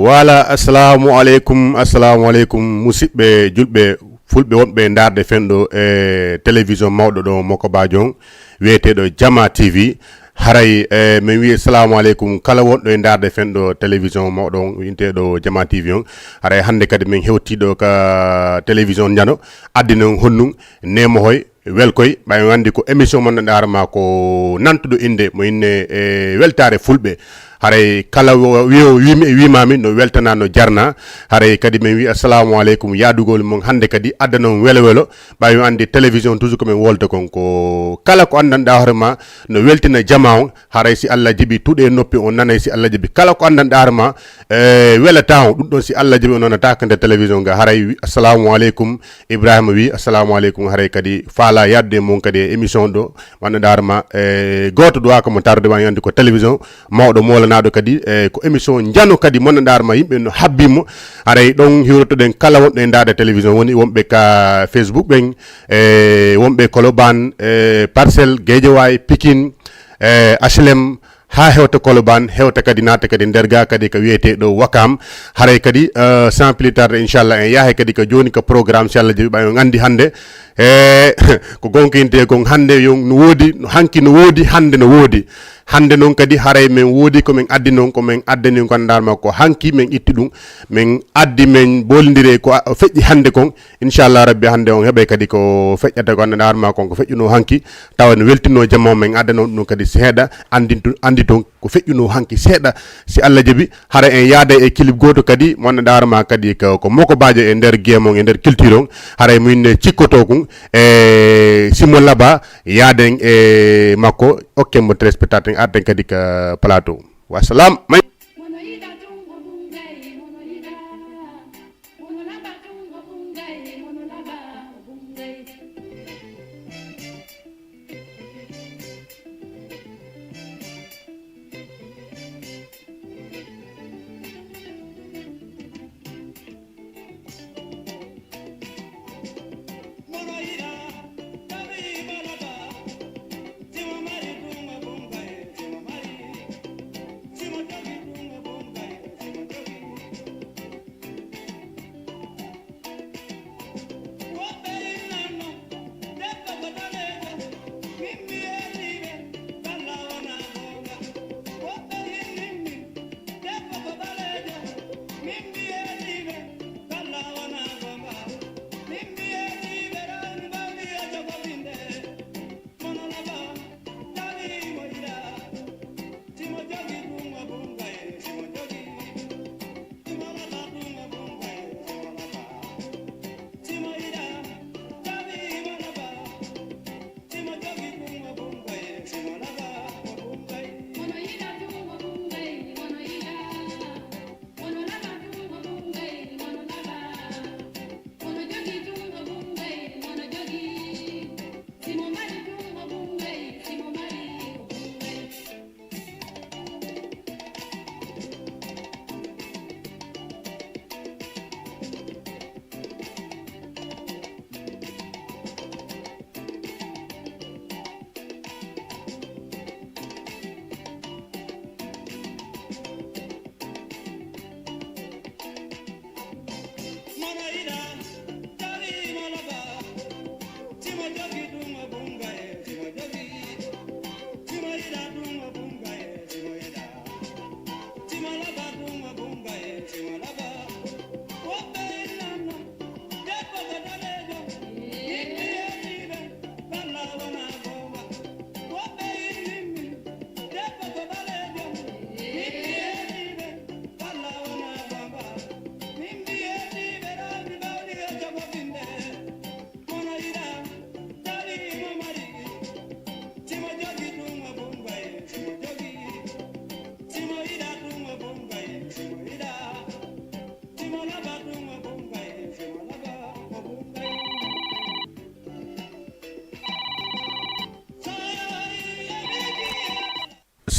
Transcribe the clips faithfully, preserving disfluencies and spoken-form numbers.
Voilà, assalamu aleykum, assalamu aleykum, musidɓe julɓe fulɓe wonɓe e ndaarde fenɗo e télévision mawɗo ɗo Moko Bajo on, wiyeteeɗo Jama T V. Haray, e, min wiye assalamu aleykum kala wonɗo e ndaarde fenɗo télévision mawɗo on, wiyeteeɗo Jama T V on. Haray hannde kadi min hewtiiɗo ka télévision Njano, addina on honnun, nemohoy, welkoy, ɓay on anndi ko émission mon no ɗaarama ko nantuɗo innde mo inne e weltaare fulɓe. Haray kala wo-, wiyo, wimi e wimami no weltana, no jarna. Haray kadi min wi assalamu aleykum, yaadugol mon hannde kadi addanon welo welo. Ɓay on anndi télévision toujours ko min wolta kon ko kala ko anndanɗa hoore ma no weltina jama on. Haray si Allah jibi tuuɗe e noppi on nanay si Allah jibi kala ko anndanɗa hoore ma, e, welata on. Ɗum ɗon si Allah jibi on nanata ko nder télévision ga. Haray wi assalamu aleykum, Ibrahima wi assalamu aleykum, haray kadi faala yadude e mon kadi e émission ɗo, wanno ɗaar ma, e, gooto duwa ko mo tarde ma, yandi ko télévision mawɗo moolanaɗo kadi, e, ko émission Njano kadi, monna ɗaar ma yimɓe no habbimo. Haray ɗon hiwrotoɗen kala wonɓe e ndaade télévision, woni wonɓe ka Facebook ɓen, e, wonɓe Koloban, e, Parcelles, Guédiawaye, Pikine, e, H L M, haa hewta Koloban, hewta kadi naata kadi nder ga kadi ka wiyetee ɗo Wakam. Haray kadi, eh, sans plus tarde, inchallah, en yahay kadi ka jooni ka programme, si Allah jaɓi, ɓay on anndi hannde. E, ko gonkinte kon hannde yo no woodi, no hanki no woodi, hannde no woodi. Hannde noon kadi haray men woodi ko men addi noon, ko men addani on ko anndaar ma ko hanki men itti ɗum. Men addi men bolindire ko a-, feƴƴi hannde kon. Inchallah Rabbi, hannde on heɓay kadi ko feƴƴata ko anndaar ma kon ko feƴƴuno hanki. Tawa no weltinno jama on, men addano ɗum kadi seeɗa, anndintu-, anndi toon ko feƴƴuno hanki seeɗa. Si Allah jaɓi, hara en yaada e clip gooto kadi, mo anndaar ma kadi ko, ko Moko Bajo e nder game on, e nder culture on. Haray mo inne cikkoto kun, e simo laba, yaaden e makko, okken mo téléspectateur, arden kadi ka plateau. Wa salam. May-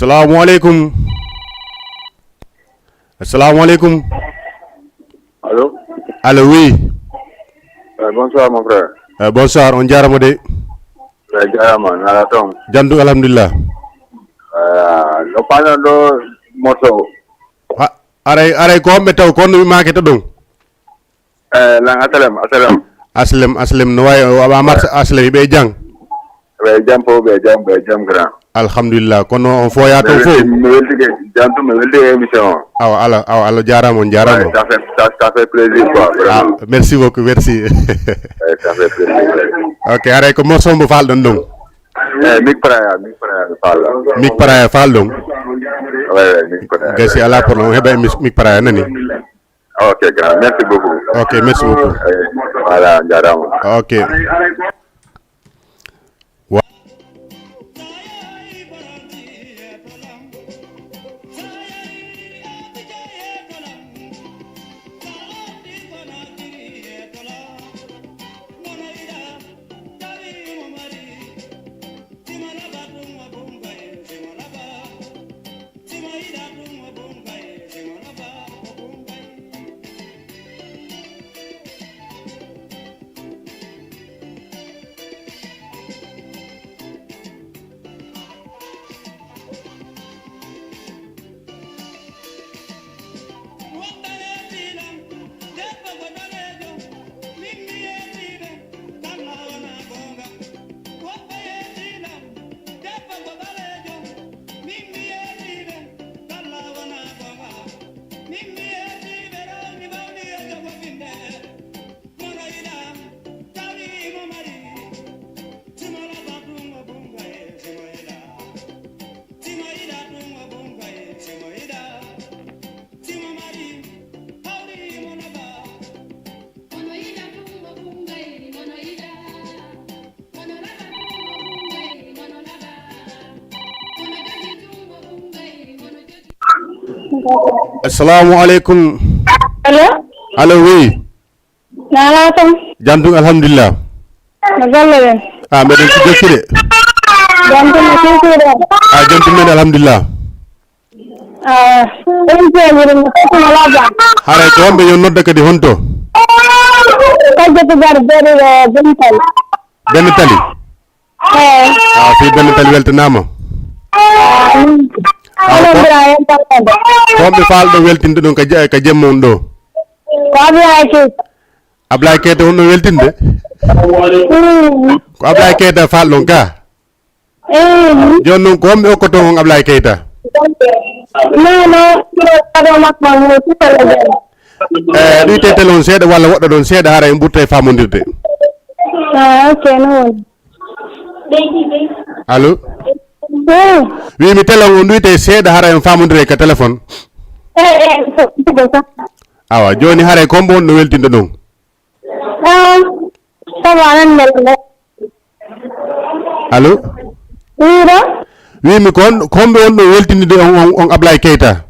Assalamu aleykum. Assalamu aleykum. Allô? Allô, oui. Eh, bonsoir, mon frère. Eh, bonsoir, on jarama de. Eh, jarama, nala ton. Jandu, alhamdulillah. Eh, no paano do moto. Ah, Aray, aray ko homɓe taw, ko honno ɓe maakata ɗon? Eh, lan asalem, asalem. Aslem, aslem, no wayi, o aɓa marsa aslem, ɓe jang? Ɓe jam fof, ɓe jam, ɓe jam, grand. Alhamdulillah, kono on foya ton fof? Mi weltike, jantu, mi weltike émission o. Awa, ala, awa, Allah jarama, on jarama. Ouais, ça fait, ça, ça fait plaisir, quoi, vraiment. Ah, merci beaucoup, merci. Ouais, ça fait plaisir, ouais. Ok, aray ko morceau mo falɗon ɗon? Eh, Mik Praya, Mik Praya, mi falɗa. Mik Praya falɗon? Ouais, ouais, Mik Praya. Gasi, ala problème, on heɓa Mik, Mik Praya, nani? Ok, grand. Merci beaucoup. Ok, merci beaucoup. Eh, voilà, jarama. Ok. Wa- Assalamu alaikum. Allo? Allo, oui. Nana tan. Jantum, alhamdulillah. No galle ɗen? Ah, mbeɗen ko jokki de. Jantum no tigi ɗon? Ah, jantum men, alhamdulillah. Ah, ɗum jeeɗiɗo no foti no labba. Haray ko homɓe yo nodda kadi honto? Kajjata gar beɗe ɗo Bental. Bental? Eh. Ah, si Bental weltanaama. Ah, min. Ah, ko, ko homɓe falɗo weltinde ɗum ka je-, ka jemma on ɗo? Ko Ablaye Keita. Ablaye Keita wonno weltinde? Mm. Ko Ablaye Keita falɗon ka? Mm. Jooni noon ko homɓe okkoton on Ablaye Keita? Non, non, ko ado makko mo sukala jam. Eh, ɗuyte télé on seeɗa walla woɗɗo ɗon seeɗa hara en ɓurta e famondirde. Ah, ok, no woni. Allo? Oui. Wi mi télé on ɗuyte seeɗa hara en famondire ka téléphone. Eh, eh, ko, ko, ko. Awa, jooni haray ko hombo wonno weltinde ɗon? Ah, ça va, nan mel ne. Allo? Wiro? Wi mi ko on, ko hombo wonno weltinde on, on, on Ablaye Keita?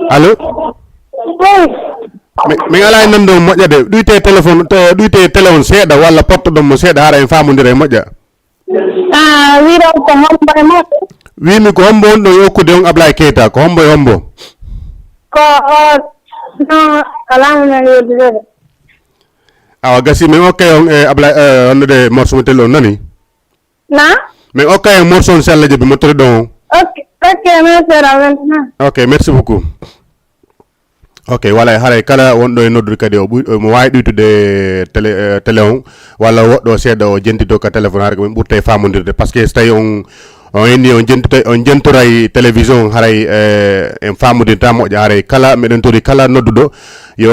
Allo? Oui. Mi, mi ala e nande on moƴƴa de. Ɗuyte téléphone, te, ɗuyte télé on seeɗa walla pottoɗon mo seeɗa hara en famondira e moƴƴa. Ah, wiro ko hombo e moƴƴa? Wi mi ko hombo wonɗo e okkude on Ablaye Keita, ko hombo e hombo? Ko o, no, alama men yewtude. Awa gasi, min okkay on e Ablaye, eh, on de morceau mo télé on nani? Na? Min okkay on morceau on si Allah jaɓi mo télé ɗon on. Ok, ok, merci, Rawen. Ok, merci beaucoup. Ok, wala haray kala wonɗo e noddude kadi o ɓuy-, mo waawi ɗuytude télé, eh, télé on, walla woɗɗo seeɗa o jentito ka téléphone, haray ko min ɓurta e famondirde, parce que so tawi on, on inni on jentito, on jentoray télévision on, haray, eh, en famondirta moƴƴa, haray kala, meɗen tori kala nodduɗo yo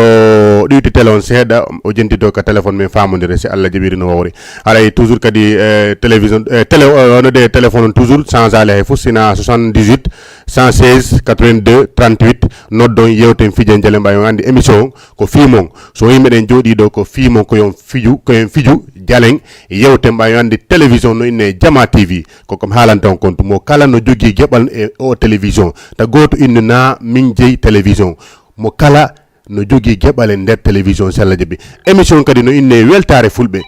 ɗuyti télé on seeɗa, o jentito ka téléphone min famondirde, si Allah jaɓiri no wawri. Haray toujours kadi, eh, télévision, eh, télé, eh, wonde téléphone on toujours, change ale hay fof, sina soixante-dix-huit, cent seize, quatre-vingt-deux, trente-huit, noddon, yewten, fijen, jalen, ɓay on anndi émission on ko fii mon. So yimɓe ɗen jooɗii ɗo ko fii mon, ko yon fiju, ko yon fiju, jalen, yewten, ɓay on anndi télévision no inne Jama T V. Ko ko mi haalanta on kon, mo kala no jogii geɓal e o télévision. Ta gooto innu na min jeyi télévision. Mo kala no jogii geɓal e nder télévision, si Allah jaɓi. Émission kadi no inne Weltaare Fulɓe.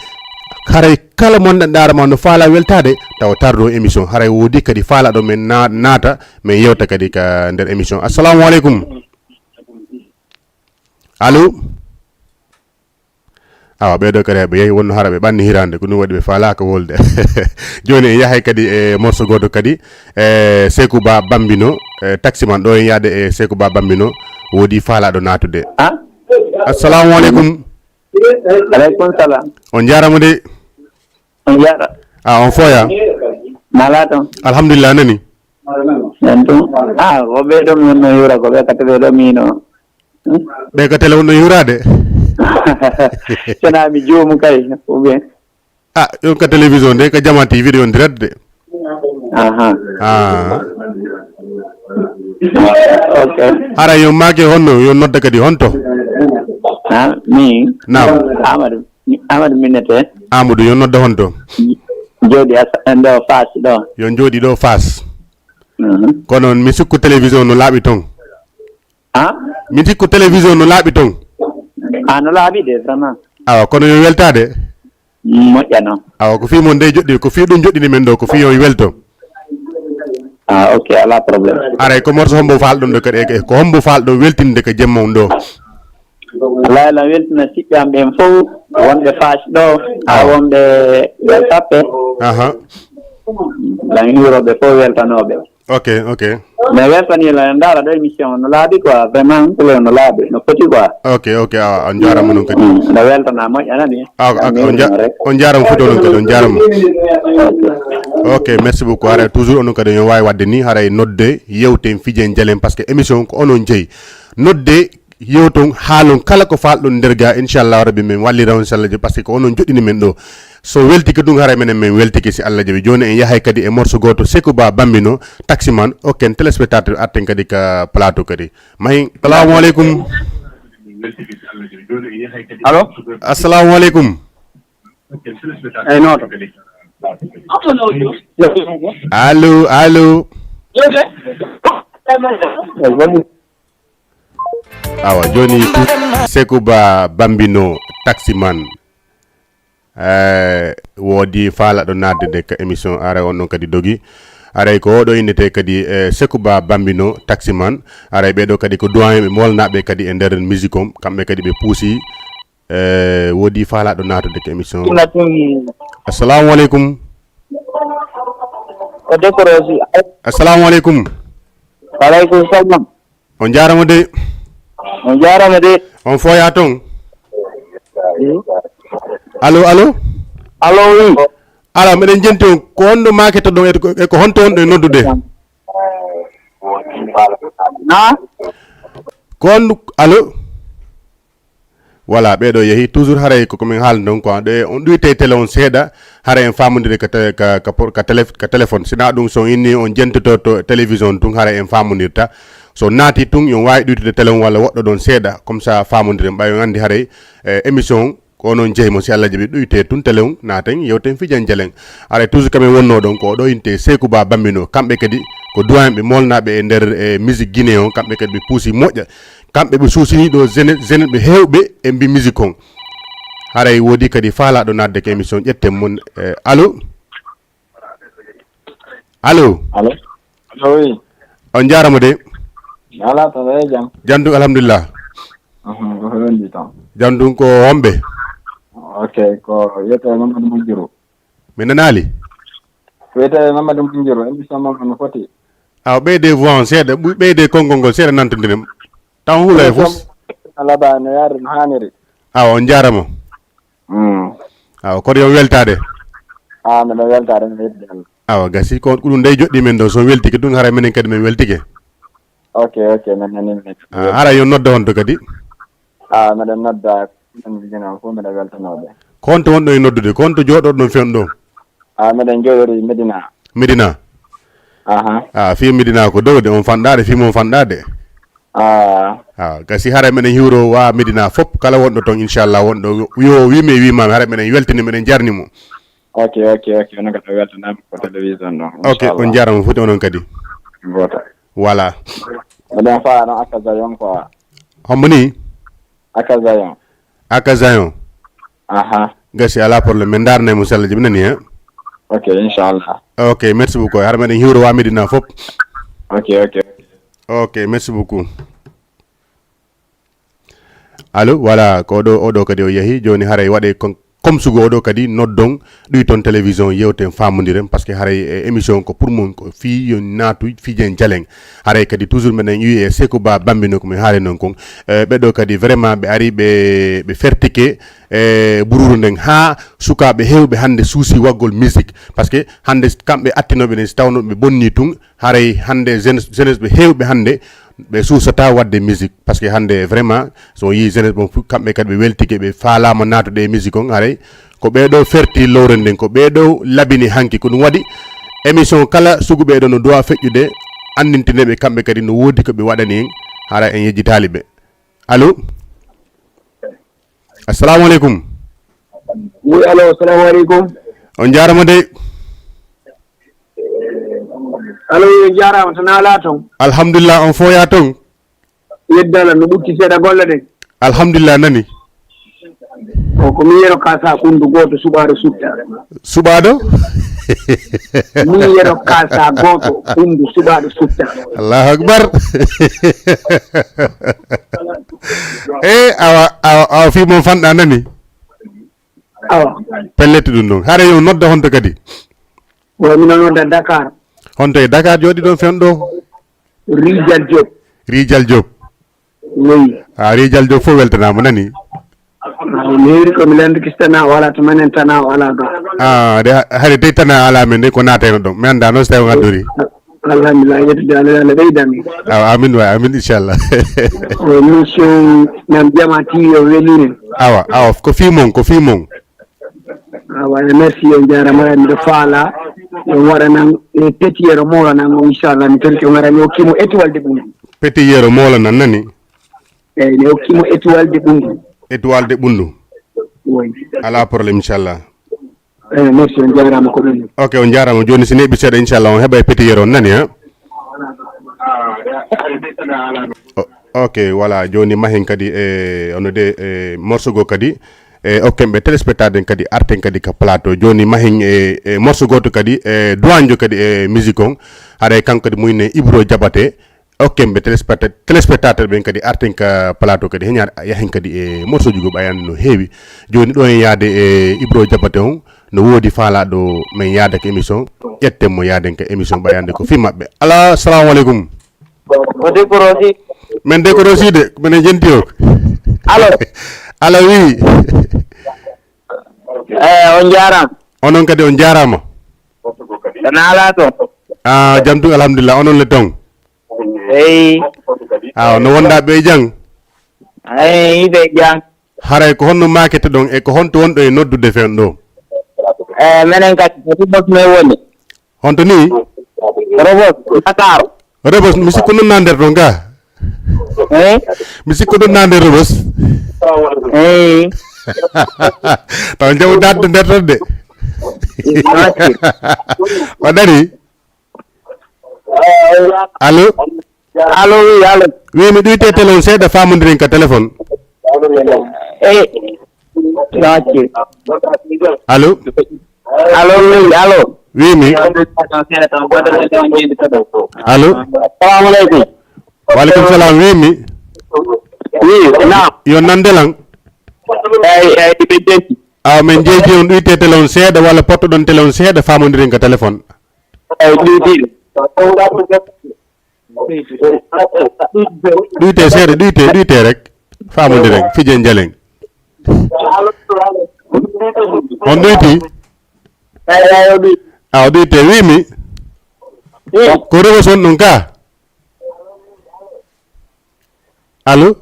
Haray kala mo nanɗaara ma no faala weltaade, tawa tardo émission. Haray woodi kadi faalaaɗo men na-, naata, men yewta kadi ka nder émission. Assalamu aleykum. Allo? Awa, ɓeeɗo kadi, ɓe yehi wonno hara ɓe ɓanni hiraande, ko ɗum waɗi ɓe faalaaka wolde. Jooni en yahay kadi e morso gooto kadi, e Seeku Ba Bambino, e taximan ɗo en yahde e Seeku Ba Bambino, woodi faalaaɗo naatude. Ah? Assalamu aleykum. Aleykum salam. On njaarama de. On njaara. Ah, on fooya? Mala toon. Alhamdulillah, nani? Ɗen tun. Ah, ko ɓe ɗo mi wonno yuura, ko ɓe ka télé ɗo mi yino. Ɓe ka télé wonno yuuraade? Sena mi joomu kay, ou bien? Ah, yon ka télévision de, ka Jama T V de, yon direct de. Aha. Ah. Ok. Hara yon maake honno, yon nodda kadi honto? Ah, mi? Naam. Amadou. Amadou Minete. Amadou, yon nodda honto? Jooɗi as-, ɗo Fass ɗo. Yon jooɗi ɗo Fass. Mhm. Kono mi sikku télévision no laaɓi toon. Ah? Mi sikku télévision no laaɓi toon. Ah, no laaɓi de, vraiment. Awa, kono yo weltaade. Moƴƴa noon. Awa, ko fii mon de joɗɗi, ko fii ɗum joɗɗini men ɗo, ko fii yo welto. Ah, ok, alaa problème. Aray, ko morso hombo faalɗon ɗo kadi, e ko hombo faalɗo weltinde ka jemma on ɗo? Alaa, alaa, weltina siɓɓe am ɓen fof, wonɓe Fass ɗo, haa wonɓe Sappe. Aha. Lan hiwroɓe fof weltanooɓe. Ok, ok. Mais weltani la ndaara ɗo émission no laaɓi quoi, vraiment ko no laaɓi, no foti quoi. Ok, ok, awa, on njaarama noon kadi. Mm, no weltana moƴƴa nani. Ah, ah, on nja-, on njaarama foti onon kadi, on njaarama. Ok, merci beaucoup. Haray toujours onon kadi on waawi waɗde ni, haray nodde, yewten, fijen, jalen, parce que émission ko onon jeyi. Nodde, yewton, haalon kala ko faalɗon nder ga, inchallah rabbi, min wallira on, inchallah, parce que ko onon joɗɗini men ɗo. So weltike ɗum, haray menen min weltike, si Allah jaɓi. Jooni en yahay kadi e morso gooto, Seku Ba Bambino, taximan, okken téléspectateur, arten kadi ka plateau kadi. Mahi, salamu aleykum. Allo? Assalamu aleykum. Eyi, nooto. Allo, allo. Awa, jooni Seku Ba Bambino, taximan. Eh, woodi faalaɗo naatde ka émission, aray on ɗon kadi dogi. Aray ko oɗo innete kadi, eh, Seku Ba Bambino, taximan. Aray ɓeeɗo kadi ko doyen ɓe molnaɓe kadi e nder musique on, kamɓe kadi ɓe puusi. Eh, woodi faalaɗo naatude ka émission. Ina tun. Assalamu aleykum. Ko décroché. Assalamu aleykum. Wa aleykum salam. On njaarama de. On njaarama de. On fooya toon? Allo, allo? Allo, oui. Ala, meɗen jenti on. Ko honɗo maaketoɗon e ko, e ko honto wonɗo e noddude? Na? Ko honɗo, allo? Voilà, ɓeeɗo yehi. Toujours haray ko ko min haalno ɗon quoi. Ɗe on ɗuyte télé on seeɗa, haray en faamondire ka te-, ka, ka por-, ka télé-, ka téléphone. Sina ɗum so inni on jentoto to télévision tun, haray en faamondirta. So naati tun, yon waawi ɗuytude télé on walla woɗɗo ɗon seeɗa. Comme ça, faamondiren ɓay on anndi haray, eh, émission on, ko onon jeyi mo. Si Allah jaɓi, ɗuyte tun télé on, naaten, yewten, fijen, jalen. Haray toujours kamen wonno ɗon, ko ɗo inte Seku Ba Bambino. Kamɓe kadi, ko duwaaɓe molnaɓe e nder, eh, musique guinéen on, kamɓe kadi ɓe puusi moƴƴa. Kamɓe ɓe suusini ɗo jeune-, jeune ɓe heewɓe e mbi musique on. Haray woodi kadi faalaɗo naatde ko émission ƴetten mon. Eh, allo? Allo? Allo? Allo, oui. On njaarama de. Ala tan, e jam. Jam tun, alhamdulillah. Mhm, ko hoɗon ndi tan? Jam tun, ko homɓe? Ok, ko wiyetee Mamadou Manjuru. Mi nanaali? Ko wiyetee Mamadou Manjuru, émission mon no foti. Awa, ɓeyde voix on seeɗa, ɓu-, ɓeyde konngol ngol seeɗa nantondiren. Taw huula e fus. Alaba no yaari no haaniri. Awa, on njaarama. Mm. Awa, kono yo weltaade. Ah, mbiɗa weltaade, mbiɗa weltaade. Awa, gasi ko, ko ɗum dey joɗɗi men ɗo. So weltike ɗum, haray menen kadi men weltike. Ok, ok, men nani men. Ah, haray yo nodda honto kadi? Ah, mbiɗa nodda, mbiɗa fof mbiɗa weltanooɓe. Ko honto wonɗo e noddude? Ko honto jooɗoɗon fewndo ɗo? Ah, mbiɗa jooɗori Medina. Medina? Aha. Ah, fii Medina ko dow de, on fanɗaade, fii mon fanɗaade. Ah. Ah, gasi haray meɗen hiwro waa Medina fop, kala wonɗo toon, inchallah, wonɗo yo wiimi e wiimaami, haray meɗen weltini, meɗen jarni mo. Ok, ok, ok, onon kadi weltanaama ko télévision ɗo, ok, inchallah. On njaarama foti onon kadi. Goota. Voilà. Mbiɗen faa no Akazayon quoi. Hombo ni? Akazayon. Akazayon. Aha. Gasi, alaa problème. Men ndaarnay mo, si Allah jaɓi, nani, he? Ok, inchallah. Ok, merci beaucoup. Hara meɗen hiwro waa Medina fop. Ok, ok. Ok, merci beaucoup. Allo, voilà, ko oɗo, oɗo kadi o yahi. Jooni haray waɗe kon, comme sugo oɗo kadi noddon, ɗuyton télévision, yewten, faamondiren, parce que haray, eh, émission ko pour mon, ko fii yo naatu, fijen jalen. Haray kadi toujours meɗen ƴuwi e Seku Ba Bambino ko mi haali non kon. Eh, ɓeɗo kadi vraiment ɓe ari, ɓe, ɓe fertike, eh, bururu nden haa sukaaɓe heewɓe hannde suusi waggol musique. Parce que hannde kamɓe attinooɓe nden, si tawno ɓe bonni tun, haray hannde jeunesse, jeunesse ɓe heewɓe hannde ɓe suusata waɗde musique. Parce que hannde vraiment, so on yii jeunesse ɓon fof, kamɓe kadi ɓe weltike, ɓe faalaama naatude e musique on. Haray ko ɓeeɗo ferti lowre nden, ko ɓeeɗo labini hanki. Ko ɗum waɗi émission kala sugu ɓeeɗo no duwa feƴƴude, anndintine ɓe kamɓe kadi no woodi ko ɓe waɗani en, hara en yejjitaali ɓe. Allo? Assalamu aleykum. Oui, allo, assalamu aleykum. On jaarama dey. Allo, on jaarama, to naalaa ton? Alhamdulillah, on fof yaa ton? Yeddala, no ɓutti seeɗa golle ɗen? Alhamdulillah, nani. O ko mi yero kasa kundu gooto suɓaaɗo sutta. Suɓaaɗo? Mi yero kasa gooto kundu suɓaaɗo sutta. Allahu akbar. E awa, awa, awa, fii mon fanɗa, nani? Awa. Pellet ɗum ɗon. Hara yo nodda honto kadi? Wa mi nodda Dakar. Honto e Dakar jooɗi ɗon fen ɗo? Rijal Diop. Rijal Diop. Oui. A Rijal Diop fof weltanama, nani? Awa, mi heewri ko mi lendo kistana wala to menen tana wala ga. A de, hari dey tana ala men de ko naateno ɗon. Mi annda noon so tawi on addori. Alhamdulillah, yettude Allah, Allah ɓeydami. Awa, amin waay, amin, inchallah. O émission nam jama ti o welini. Awa, awa, ko fii mon, ko fii mon. Awa, merci, on jaarama, miɗo faala on waɗanan e petiyero mawlanan o, inchallah, mi torki o ngara mi hokkimo étoile de ɓum. Petiyero mawlanan, nani? Eyyi, mi hokkimo étoile de ɓum. Étoile de ɓundu. Oui. Ala problème, inchallah. Eyyi, merci, on jaarama ko ɗum. Ok, on jaarama. Jooni si neeɓi seeɗa, inchallah, on heɓa e petiyero on, nani, ha? O- ok, voilà, jooni mahin kadi e ono de e morceau go kadi e okken ɓe téléspectateur en kadi arten kadi ka plateau. Jooni mahin e, e morceau goto kadi e duwanjo kadi e musique on. Haɗa e kanko kadi muyne Ibro Diabaté. Okken ɓe téléspecta- téléspectateur ɓen kadi arten ka plateau kadi heña yahen kadi e morceau ji go ɓayande no heewi. Jooni ɗo en yaade e Ibro Diabaté on, no woodi faalaɗo men yaada ka émission, ƴetten mo yaaden ka émission ɓayande ko fii maɓɓe. Allo, assalamu aleykum. Ko décroché. Men décroché de, menen jenti o. Allo. Allo, wi. Eh, on jaarama. Onon kadi on jaarama. Ko naalaa ton? A jam tun, alhamdulillah, onon le ton? Eyi. A no wonda ɓe jang? Eyi, ɓe jang. Haray ko honno maakete ɗon e ko honto wonɗo e noddude fen ɗo? Eh, menen kadi ko Ribos men woni. Honto ni? Ribos, Dakar. Rebos, mi sikku non na nder ɗon ga. Eh? Mi sikku non na nder Rebos. Eyi. Taw jaw dadde nder ɗon de. Merci. Waɗani? Allo? Allo, oui, allo. Wi mi ɗuyte télé on seeɗa, famondiren ka téléphone. Eh, merci. Allo? Allo, oui, allo. Wi mi. Allo? Salamu aleykum. Waleykum salam, wi mi. Oui, naam. Yo nande lan. Eyi, eyi, ɓe jenti. Awa men jeeji on, ɗuyte télé on seeɗa walla pottoɗon télé on seeɗa, famondiren ka téléphone. Eyi, ɗuyti. Ɗuyte seeɗa, ɗuyte, ɗuyte rek. Famondiren, fijen jalen. On ɗuyti? Awa ɗuyte, wi mi. Ko Rebos on ɗon ka? Allo?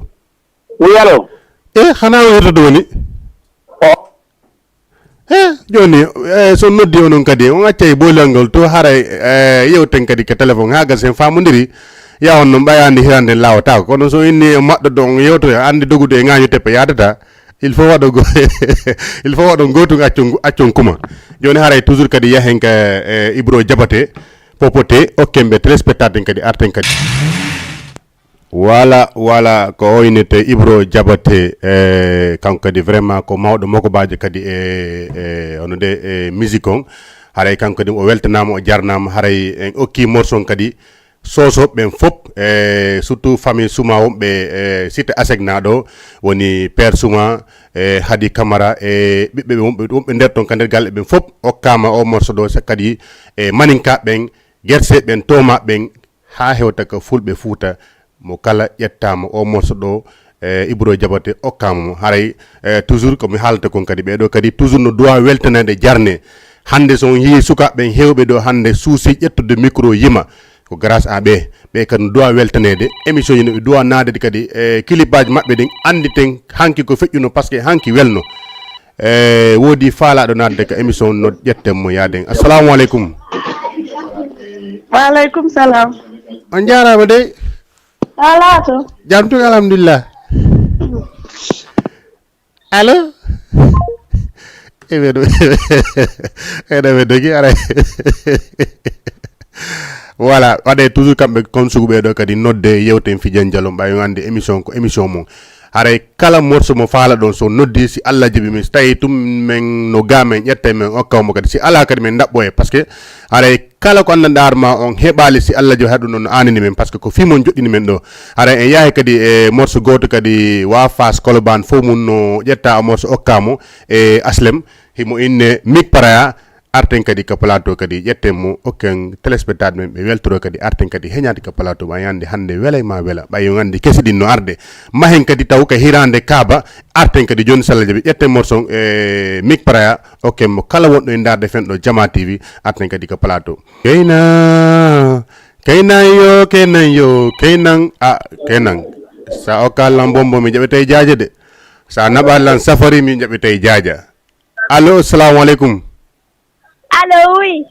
Oui, allo. E hana o hirtoto woni? E joni, e so noddi onon kadi on accay boolal ngol to haray, e yewten kadi ka téléphone ha gasi en famodiri. Ya on non ɓayande hirande lawatako, kono so inni e maɗɗo ɗo on yewtoya andi dogude e ngaño teppe yadata. Il faut waɗo go il faut waɗo gotum accon accon kuma. Joni haray toujours kadi yahen ka e Ibro Diabaté, popote, okken ɓe téléspectateur kadi arten kadi. Wala wala ko oynete Ibro Diabaté, e kanko kadi vraiment ko mawɗo mokobajo kadi e e ono de e musique on. Haray kanko kadi o weltanama, o jarnama, haray en okki morceau on kadi. Soso ɓen fof, e surtout famille Suma wonɓe e Cité Asec na ɗo, woni Père Suma, e Hadi Camara, e ɓiɓɓe ɓe wonɓe, wonɓe nder ton ka nder galle ɓen fof, okkama o morceau ɗo, sa kadi e Maninka ɓen, Gerse ɓen, Toma ɓen, haa hewta ka Fulɓe Fuuta, mo kala ƴettama o morceau ɗo, e Ibro Jabate okkama mo. Haray, e toujours ko mi haalata kon kadi, ɓeɗo kadi toujours no duwa weltanede jarne. Hande so on yii sukaɓe ɓen hewɓe ɗo hande suusi ƴettude micro yima, ko grâce à ɓe. Ɓe kadi no duwa weltanede. Émission ji no ɓe duwa naadede kadi e clipage maɓɓe ɗin, anditen hanki ko feƴƴuno, parce que hanki welno. E woodi faalaɗo naatde ka émission, no ƴetten mo yaaden. Assalamu aleykum. Wa aleykum salam. On jaaraama dey. Alaa to. Jam tun, alhamdulillah. Allo? Eɓe ɗo, eɗo ɓe dogi ara. Voilà, waɗe toujours kamɓe kon sugu ɓe ɗo kadi nodde, yewten, fijen jalon, ɓay on andi émission ko émission mon. Haray kala morceau mo faala ɗon, so noddi, si Allah jaɓi, min so tawi tum men no ga men ƴetta men okka mo kadi, si ala kadi men ɗaɓɓoye, parce que haray kala ko anndanɗaa ma on heɓaali, si Allah jaɓi, haɗum ɗon no aanini men, parce que ko fii mon joɗɗini men ɗo. Haray en yahay kadi e morceau gooto kadi, wa Fass Colobane fof mun no ƴetta morceau okka mo e Aslem, himo inne Mik Paraya. Arten kadi ka plateau kadi, ƴetten mo, okken téléspectateur men, ɓe weltoro kadi, arten kadi heñade ka plateau, ɓay yande hande welay ma wela, ɓay on andi kesi ɗin no arde. Mahen kadi taw ka hirande Kaaba, arten kadi joni salla jaɓi, ƴetten morceau e Mik Paraya, okken mo kala wonɗo e ndaarde fen ɗo Jama T V, arten kadi ka plateau. Keyna, keyna yo, keyna yo, keynan, a, keynan. Sa okka lan bombo mi jaɓetay jaaja de. Sa naɓa lan safari mi jaɓetay jaaja. Allo, assalamu aleykum. Allo, oui.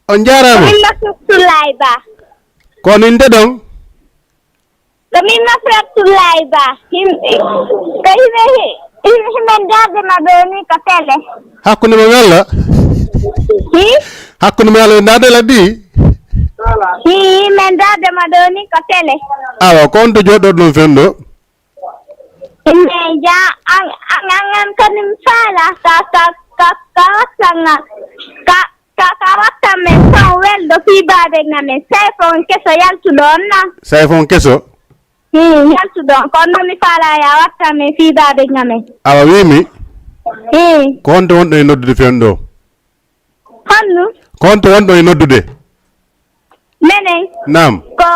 On jaaraama. Ko min Mafratullahi Ba. Ko min de ɗon? Ko min Mafratullahi Ba. Him-, ko hime hi-, him-, himen darde ma ɗo ni ko tele. Hakkunde ma walla? Hi? Hakkunde ma walla darde laddi? Hi, himen darde ma ɗo ni ko tele. Awa, ko on to jooɗoɗon fen ɗo? Ine ja, an, an, an, an kadi mi faala ka, ka, ka, ka watta nga, ka, ka, ka watta men son weldo fii baabe ngamen. Sey fon keso yaltuɗo on na. Sey fon keso? Hmm, yaltuɗo on. Kono mi faala ya watta men fii baabe ngamen. Awa wiimi? Hmm. Ko honto wonɗo e noddude fen ɗo? Honno? Ko honto wonɗo e noddude? Menen. Naam. Ko,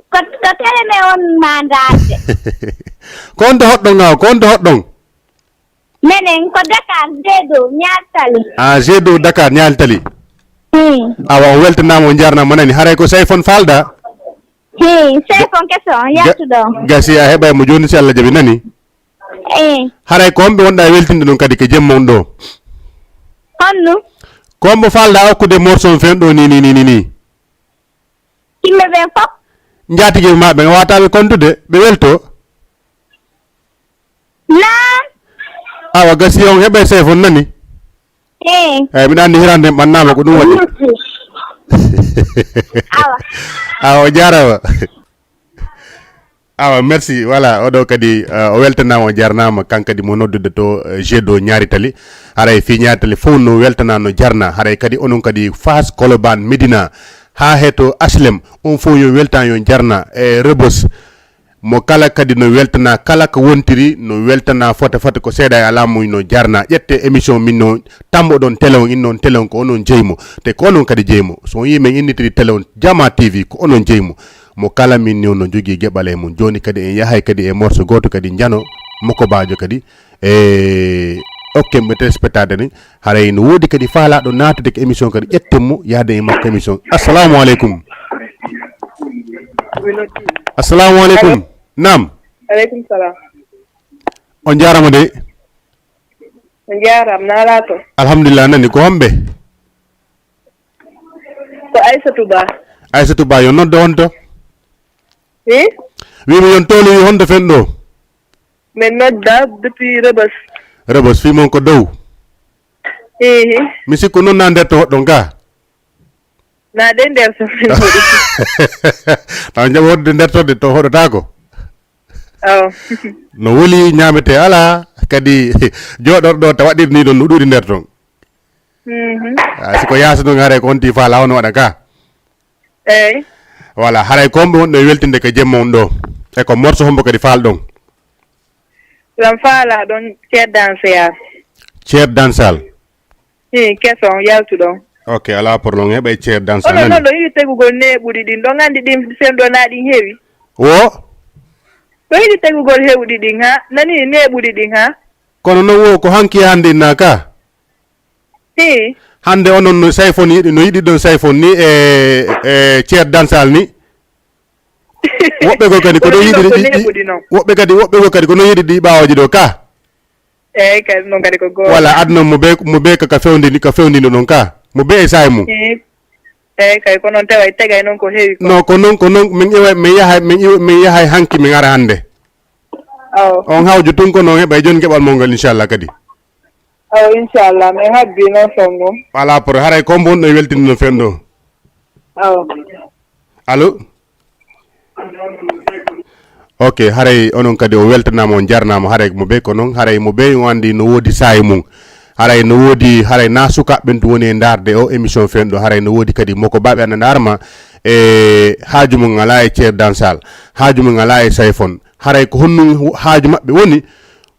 ko, ko tele men on ma ndaarde. Ko honto hoɗɗon ngaw? Ko honto hoɗɗon? Menen ko Dakar, G deux, Ñaali Tali. Ah, G deux Dakar, Ñaali Tali. Hmm. Awa, on weltanaama, on njaarnaama nani. Haray ko Sayfon faalɗa? Hmm, Sayfon keso, on yaltuɗo. Ga-, gasi a heɓay mo jooni si Allah jaɓi nani. Eh. Haray ko homɓe wonɗa e weltinde ɗum kadi ko jemma on ɗo? Honno? Ko hombo falɗa okkude morceau on fen ɗo ni, ni, ni, ni, ni? Yimɓe ɓen fof. Njaatige ma ɓen wataɓe kontude, ɓe welto? Naam. Awa gasi on heɓe sefon nani? Eh. Eyi, miɗa anndi hirande en ɓannama ko ɗum waɗi. Awa. Awa, o jarama. Awa, merci. Voilà, oɗo kadi, eh, o weltanama, o jarnama, kan kadi mo noddude to, eh, G deux Ñaari Tali. Haray fii Ñaari Tali fof no weltana, no jarna. Haray kadi onon kadi Fass, Colobane, Médina, ha heto H L M, on fof yo weltan, yo jarna. E Rebeuss, mo kala kadi no weltana, kala ko wontiri, no weltana fota fota ko seeɗa e alaa mum no jarna. Ƴette émission min no tamboɗon télé on, innon télé on ko onon jeyi mo. Te ko onon kadi jeyi mo. So on yii men innitiri télé on, Jama T V, ko onon jeyi mo. Mo kala min ni on no jogii geɓal e mum. Jooni kadi en yahay kadi e morceau gooto kadi njano Moko Bajo kadi. E okken ɓe téléspectateur ni, haray no woodi kadi faalaaɗo naatude ko émission kadi, ƴetten mo, yahden e makko émission. Assalamu aleykum. Assalamu aleykum. Allo. Naam. Aleykum salam. On jaarama de. On jaarama, na alaa to? Alhamdulillah, nani ko homɓe? Ko Aissatou Ba. Aissatou Ba, yo noddo on to? Hi? Wiimi yon towlowi honto fen ɗo? Min nodda depuis Rebeuss. Rebeuss, fii mon ko dow? Hihi. Mi sikku noon na nder to hoɗɗon ga? Na de nder to min hoɗi. Taw jaɓa hoɗde nder to de to hoɗotaako? Aw. No weli ñaamete alaa, kadi jooɗorɗo ta waɗir ni ɗon no ɗuuɗi nder ton. Mhm. Ah, si ko yaasa ɗum haray ko on ti faala on waɗa ka? Eyi. Voilà, haray ko hombo wonɗo e weltinde ka jemma on ɗo? E ko morso hombo kadi faalɗon? Lan faala ɗon ceer danseya. Ceer dansal. Hi, keso on yaltu ɗon. Ok, alaa problème, heɓay ceer dansal. Onon nani? Non ɗo yiɗi tegugol neeɓuɗi ɗin, ɗon anndi ɗin sen ɗo naa ɗin heewi? Wo? Ɗo yiɗi tegugol heewɗi ɗin ha, nani neeɓuɗi ɗin ha? Kono non wo ko hanki hannde inna ka? Hi. Hannde onon no Sayfon yiɗi, no yiɗi ɗon Sayfon ni e, e ceer dansal ni? Woɓɓe goo kadi ko ɗo yiɗi ɗi, ɗi, woɓɓe kadi, woɓɓe goo kadi ko no yiɗi ɗi ɓaawoji ɗo ka. Eyyi kadi non kadi ko goonga. Wala aduna mo be, mo be ka, ka fewndini, ka fewndini ɗon ka. Mo be e saay mum. Eyyi. Eyyi kay ko non taway tegay non ko heewi ko. No ko non, ko non min iwa, min yahay, min iwa, min yahay hanki min ara hannde. Aw. On hawju tun ko non heɓay jon keɓal mo ngal inchallah kadi. Aw inchallah min habbi non son ɗum. Wala pour haray ko mbon ɗo weltini no fen ɗo. Aw. Allo? Ok, haray onon kadi o weltanaama, on jarnaama, haray mo be ko non, haray mo be on anndi no woodi saayi mum. Haray no woodi, haray na sukaaɓe ɓen tun woni e ndaarde o émission fen ɗo, haray no woodi kadi moko baaɓe ana ndaarma e haaju mum alaa e ceer dansal, haaju mum alaa e Sayfon. Haray ko honno haaju maɓɓe woni?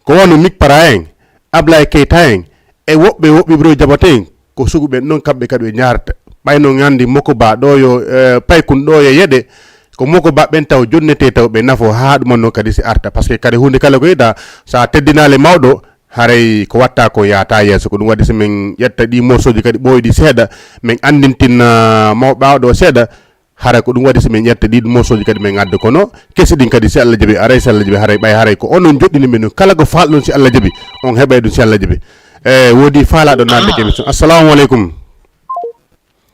Ko wano Mik Para en, Ablaye Keita en, e woɓɓe woɓɓe biro jabata en, ko sugu ɓen non kamɓe kadi ɓe njaarata. Ɓay non nganndi moko ba ɗo yo, eh, paykun ɗo yo yeɗe, ko moko ba ɓen taw jonnete taw ɓe nafo haa ɗuma non kadi si arta. Parce que kadi huunde kala ko yiɗa, sa teddinaali mawɗo, haray ko watta ko yaata yeeso. Ko ɗum waɗi si min ƴetta ɗi morsoji kadi ɓooyɗi seeɗa, min anndintin, ah, mawɓe ɓaawo ɗo seeɗa, haray ko ɗum waɗi si min ƴetta ɗiɗi morsoji kadi min adda kono kesi ɗin kadi si Allah jaɓi aray si Allah jaɓi haray ɓay haray ko onon joɗɗini min ɗum kala ko faalɗon si Allah jaɓi on heɓay ɗum si Allah jaɓi. E woodi faalaɗo naatde ka émission. Assalamu aleykum.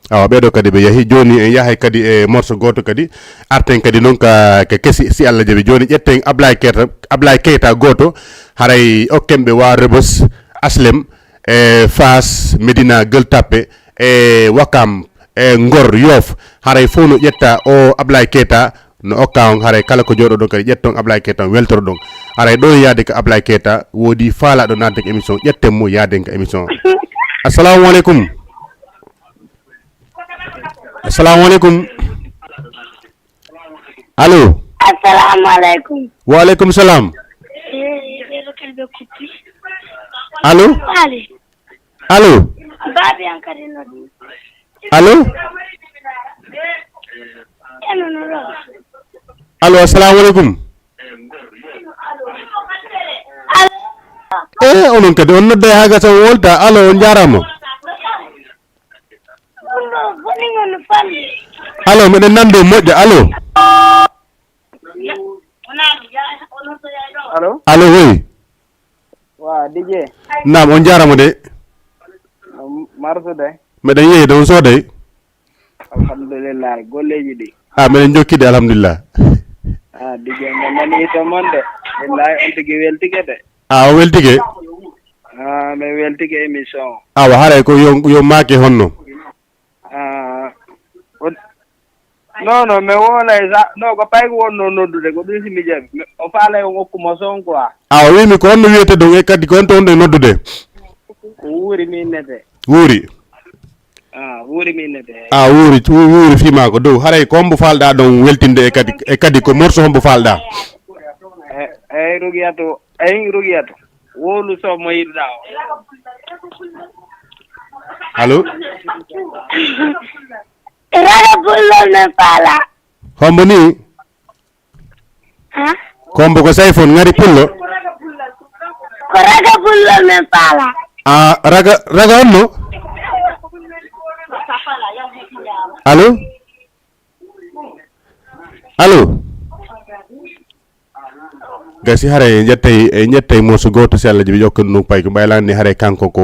Awa ɓeɗo kadi ɓe yahi joni en yahay kadi e morso goto kadi arten kadi noon ka, ka kesi si Allah jaɓi joni ƴetten Ablaye Keita, Ablaye Keita goto haray okken ɓe wa Rebeuss, Aslem, e Fass, Médina, Gueule Tapée, e Ouakam, e Ngor, Yoff, haray fof no ƴetta o Ablaye Keita, no okka on, haray kala ko jooɗoɗon kadi ƴetton Ablaye Keita on weltoroɗon. Haray ɗon yaade ka Ablaye Keita, woodi faalaɗo naatde ka émission, ƴetten mo yaaden ka émission. Assalamu aleykum. Assalamu aleykum. Allo. Assalamu aleykum. Wa aleykum salam. Allo. Allo. Allo. Allo, assalamu aleykum. E onon kadi on nodda ha gasa on wolta. Allo, on jarama. Allo, meɗen nande moƴƴa. Allo. Allo. Allo, oui. Wa D J. Naam, on jarama de. Marsude. Meɗen yehi de, on sooday. Alhamdulillah, golleji ɗi. A meɗen jokki de, alhamdulillah. A D J, mo nani to mon de. Billahi on tigi weltike de. A o weltike. A mi weltike émission. Awa haray ko yo, yo maake honno. Ah, o- non non mi wolay sa non ko payko wonno noddude ko ɗum si mi jaɓi. O faalay on okku mo son quoi. Awa wimi ko honno wiyete ɗum e kadi ko honto wonɗo e noddude? Ko wuuri min nete. Wuuri. Ah, wuuri min nete. A wuuri, wuuri fii maa ko dow haray ko hombo faalɗa ɗon weltinde e kadi e kadi ko morso hombo faalɗa? Eyyi Rugiyato, eyyi Rugiyato. Wowlu somo yiɗuɗa o. Allo. Raga pullo men faala. Hombo ni? Ha? Kombo ko Sayfon ngari pullo. Ko raga pullo men faala. A raga raga honno? Allo. Allo. Gasi haray en ƴettay en ƴettay morso goto si Allah jaɓi ƴokka ɗum payko ɓayla anndi haray kanko ko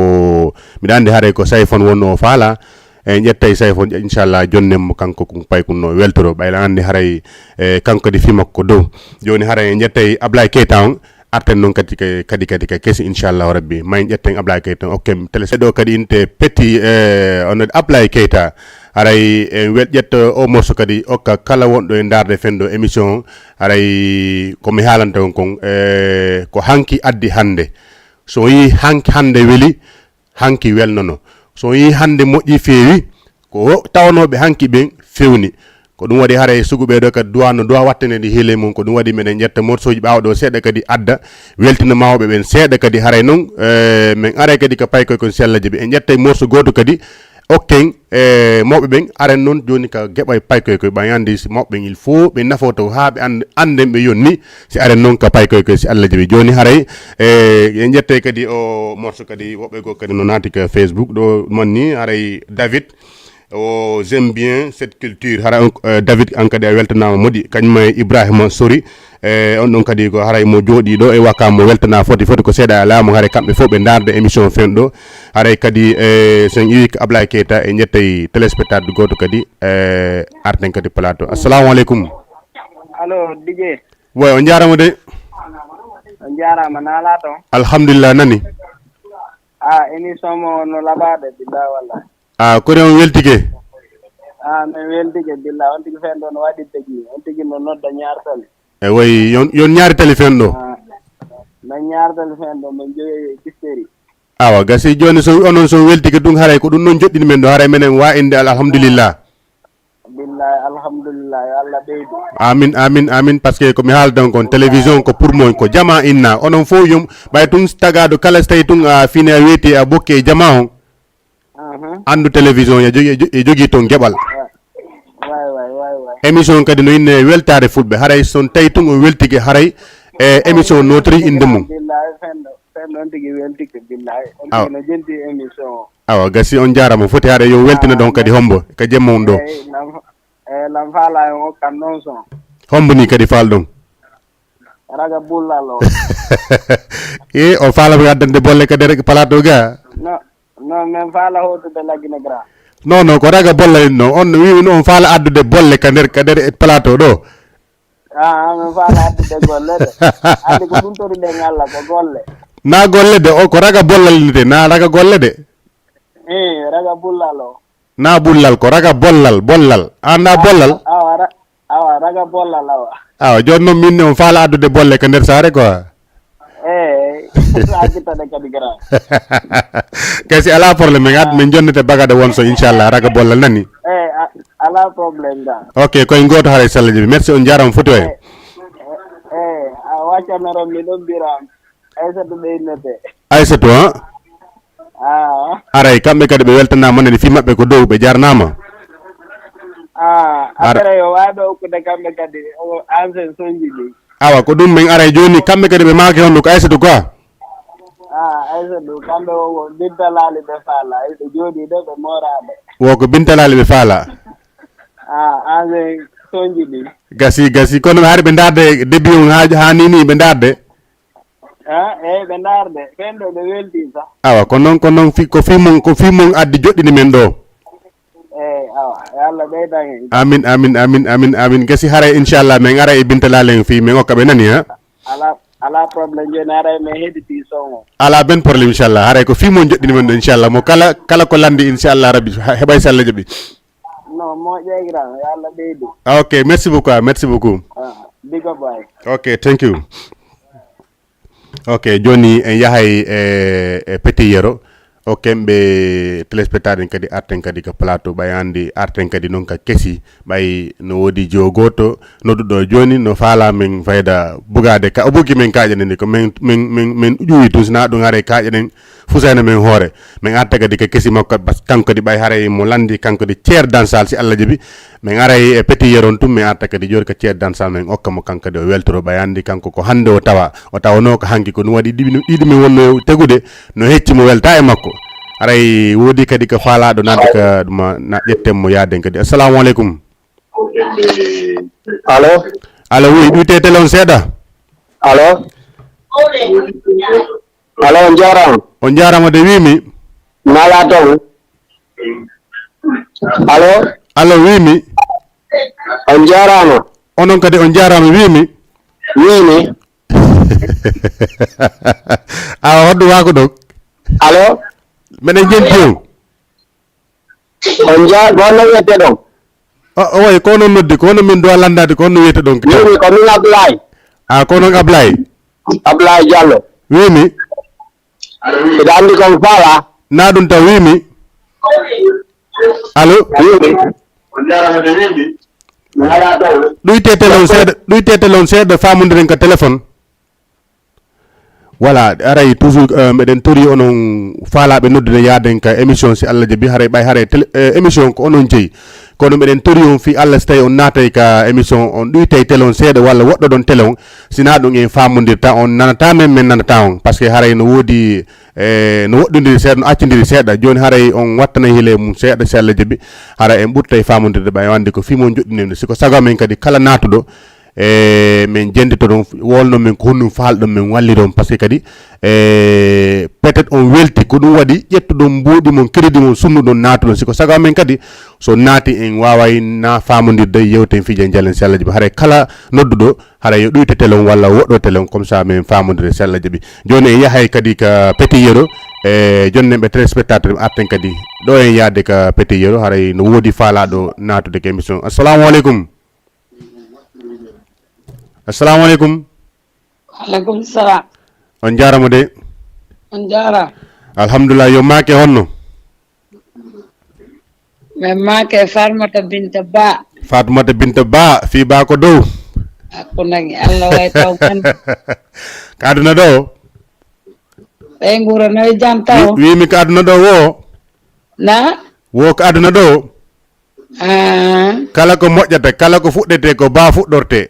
mbiɗa anndi haray ko Sayfon wonno o faala. En ƴettay Sayfon inchallah jonnen mo kanko ko payko no weltoro ɓayla anndi haray e kanko kadi fii makko ko dow. Joni haray en ƴettay Ablaye Keita on. Arten noon kadi kadi kadi ka kesi inchallahu rabbi ma en ƴetten Ablaye Keita on okken télé seeɗo kadi inte petti e on Ablaye Keita. Haray en wel ƴetta o morso kadi okka kala wonɗo e ndaarde fenndo émission on. Haray ko mi haalanta on kon e ko hanki addi hannde. So yii hanki hannde weli hanki welnono. So yii hannde moƴƴi feewi ko tawanooɓe hanki ɓen fewni. Ko ɗum waɗi haray sugu ɓee ɗoo kadi duwaa no duwaa wattane ɗi hiile mum. Ko ɗum waɗi meɗen ƴetta morceauji ɓaawo ɗoo seeɗa kadi adda weltina mawɓe ɓen seeɗa kadi haray noon, eh, men aray kadi ko paykoy kon si Allah jaɓi. En ƴettay morceau gooto kadi okken, eh, mawɓe ɓen aren noon jooni ka geɓay paykoy koy ɓay anndi si mawɓe ɓen il faut ɓe nafoto haa ɓe and-, annden ɓe yonni si aren noon ka paykoy koy si Allah jaɓi. Jooni haray, eh, en ƴettay kadi o morceau kadi woɓɓe goo kadi no naati ka Facebook ɗo monni haray David. O j'aime bien cette culture. Hara on, eh, David, an kadi a weltanaama moƴƴi. Kañum e Ibrahima Sori. Eh, on ɗon kadi ko haray mo jooɗii ɗo e waka mo weltanaa foti foti ko seeɗa e laamu. Haray kamɓe fof ɓe ndaarde émission fen ɗo. Haray kadi, eh, so en iwi ko Ablaye Keita e ƴettay téléspectateur gooto kadi, eh, arten kadi plateau. Assalamu aleykum. Allo, D J. Woy, on njaarama de. On njaarama, naalaa toon? Alhamdulillah, nani. Ah, émission mo no laɓaade, billah wallah. Ah, kori on weltike? Ah, min weltike, billah. On tigi fen ɗo no waɗi tigi. On tigi no nodda ñaartali. E woy, yon, yon ñaari tali fen ɗo? Ah, min ñaartali fen ɗo, min jogi bisteri. Awa, gasi jooni so onon so weltike ɗum haray ko ɗum noon joɗɗini men ɗo, haray menen wa inde al-, alhamdulillah. Billahi, alhamdulillah, yo Allah ɓeydu. Amin, amin, amin, parce que ko mi haaldan kon, télévision ko pour mon, ko jama inna. Onon fof yom, ɓay tun tagaɗo kala so tawi tun a fini a weeti a bokke e jama on. Mhm. Anndu télévision ya jogi, e jogii toon geɓal. Way, way, way, way. Émission kadi no inne weltaare fulɓe. Haray so tawi tun o weltike, haray e émission notri inde mum. Billahi, fen ɗo, fen ɗon tigi weltike, billahi. On tigi no jenti émission o. Awa, gasi on jaarama. Foti haray yo weltina ɗon kadi hombo ka jemma on ɗo. Eyi, lam, eyi, lam faala en okkan noon son. Hombo ni kadi faalɗon? Raga bullal o. E, o faala mi addande bolle ka nder plateau ga? No, no, men faala hotude Lagine Grand. Non, non, ko raga bollal inno. On no wiwi no on faala addude bolle ka nder, ka nder plateau ɗo. Ah, men faala addude golle de. Andi ko ɗum tori ɗen Allah ko golle. Na golle de, o ko raga bollal inite, na raga golle de. Eh, raga bullal o. Na bullal ko raga bollal, bollal. An na bollal? Awa, ra-, awa, raga bollal, awa. Awa, jooni noon min ne on faala addude bolle ka nder saare quoi. Eh, sa gittade kadi grand. Kay si alaa problème, min ad-, min jonnete bagade won so inchallah, raga bollal nani. Eh, a-, alaa problème grand. Ok, koye gooto haray sella jaɓi. Merci, on jaarama foti waay. Eh, eh, eh, a waccanoro mi ɗon biram. Aysatu ɓe innete. Aysatu, ha? Ah. Aray, kamɓe kadi ɓe weltanaama nani fii maɓɓe ko dow, ɓe jarnaama. Ah, ara. Après yo waawi ɓe okkude kamɓe kadi, o, ancien sonji ɗi. Awa, ko ɗum min aray jooni, kamɓe kadi ɓe maaki honno ko Aysatu quoi? Ah, Aysatu, kamɓe o, o Binta Laali ɓe faala, ɓe jooɗii ɗo, ɓe mooraaɓe. Wo ko Binta Laali ɓe faala. Ah, ancien sonji ɗi. Gasi, gasi, kono hari ɓe ndaarde début on haa, haa ni ni ɓe ndaarde. Ah, eyi, ɓe ndaarde. Ɓen ɗo ɓe weltii sax. Awa, ko noon, ko noon fi-, ko fii mon, ko fii mon addi joɗɗini men ɗo. Eyi, awa, yo Allah ɓeydan en. Amin, amin, amin, amin, amin. Gasi haray, inchallah, min ara e Binta Laali en fii, min okka ɓe nani, ha? Ala, ala problème, jooni haray min heɗitii son o. Ala ben problème, inchallah. Haray ko fii mon joɗɗini men ɗo, inchallah. Mo kala, kala ko lanndi, inchallah, Rabbi, ha-, heɓay si Allah jaɓi. Non, moƴƴay grand, yo Allah ɓeydu. Ah, ok, merci beaucoup, ah, merci beaucoup. Ah, big up, boy. Ok, thank you. Ok, jooni en yahay e, e Petit Yero. Ok, ɓe téléspectateur en kadi arten kadi ka plateau, ɓay anndi arten kadi noon ka kesi, ɓay no woodi jiwo gooto nodduɗo jooni, no faala men fayda bugaade ka, o buggi men kaaƴe ɗen, ko men, men, men, men ƴuwi tun, si na ɗum haray kaaƴe ɗen fusayna men hoore. Men arta kadi ka kesi makko, bas-, kanko kadi ɓay haray mo lanndi, kanko kadi Ceer Dansal, si Allah jaɓi. Men aray e Petit Yero on tun, men arta kadi jooni ka Ceer Dansal, men okka mo kanko kadi o weltoro, ɓay anndi kanko ko hannde o tawa, o tawanoo ko hanki, ko ɗum waɗi ɗiɗi, ɗiɗi min wonno tegude, no hecci mo welta e makko. Aray woodi kadi ko faalaaɗo naatde ka ɗum, na ƴetten mo yaaden kadi. Assalamu aleykum. Allo? Allo, oui, ɗuyte télé on seeɗa. Allo? Allo, on jaaraama. On jaaraama de, wiimi. Naalaa toon. Allo? Allo, wiimi. On jaaraama. Onon kadi on jaaraama, wiimi. Wiimi. Awa, hoɗɗo waako ɗo? Allo? Meɗen jenti on. On jaa-, ko honno wiyetee ɗon? O, o wayi, ko onon noddi, ko honno min duwa lanndaade, ko honno wiyetee ɗon? Min, ko min Ablaye. Ah, ko onon Ablaye? Ablaye Diallo. Wiimi. Mbiɗa anndi ko mi faalaa. Na ɗum taw, wiimi. Allo? Wiimi. Mi alaa ɗon. Ɗuyte télé on seeɗa, ɗuyte télé on seeɗa, faamondiren ka téléphone. Voilà, aray toujours, euh, meɗen tori onon faalaaɓe noddude yaaden ka émission, si Allah jaɓi, haray ɓay haray télé, euh, émission ko onon jeyi. Kono meɗen tori on fii Allah, si tawi on naatay ka émission, on ɗuytay télé on seeɗa walla woɗɗoɗon télé on, si naa ɗum en faamondirta, on nanata men, men nanata on. Parce que haray no woodi, eh, no woɗɗondiri seeɗa, no accindiri seeɗa. Jooni haray on wattanay hile mum seeɗa, si Allah jaɓi, haray en ɓurtay faamondirde ɓay o anndi ko fii mo joɗɗinen. Si ko sago amen kadi kala naatuɗo, e men jendito ɗon, wolno men ko honɗum faalɗon men walliron, parce que kadi, e peut-être on welti, ko ɗum waɗi ƴettuɗon mbuuɗi mon, crédit mon, sunnuɗon naatuɗon. Si ko sago amen kadi, so naati en waaway na faamondirde, yewten fijan jalen, si Allah jaɓi. Haray kala nodduɗo, haray yo ɗuyte télé on walla woɗɗo télé on, comme ça men faamondire, si Allah jaɓi. Jooni en yahay kadi ka Petit Yero, e jonnen ɓe téléspectateur arten kadi ɗo en yaade ka Petit Yero, haray no woodi faalaaɗo naatude ka émission. Assalamu aleykum. Assalamu aleykum. Aleykum salam. On jaarama de. On jaara. Alhamdulillah, yo maake honno? Men maake Fatmata Binta Ba. Fatmata Binta Ba, fii Ba ko dow. Hakkundangi Allah way taw kan. Ka aduna ɗo? Ɓey nguura no e jam taw? Wi-, wiimi ka aduna ɗo wo? Na? Wo ka aduna ɗo? Ah. Kala ko moƴƴata, kala ko fuɗɗete, ko Ba fuɗɗorte.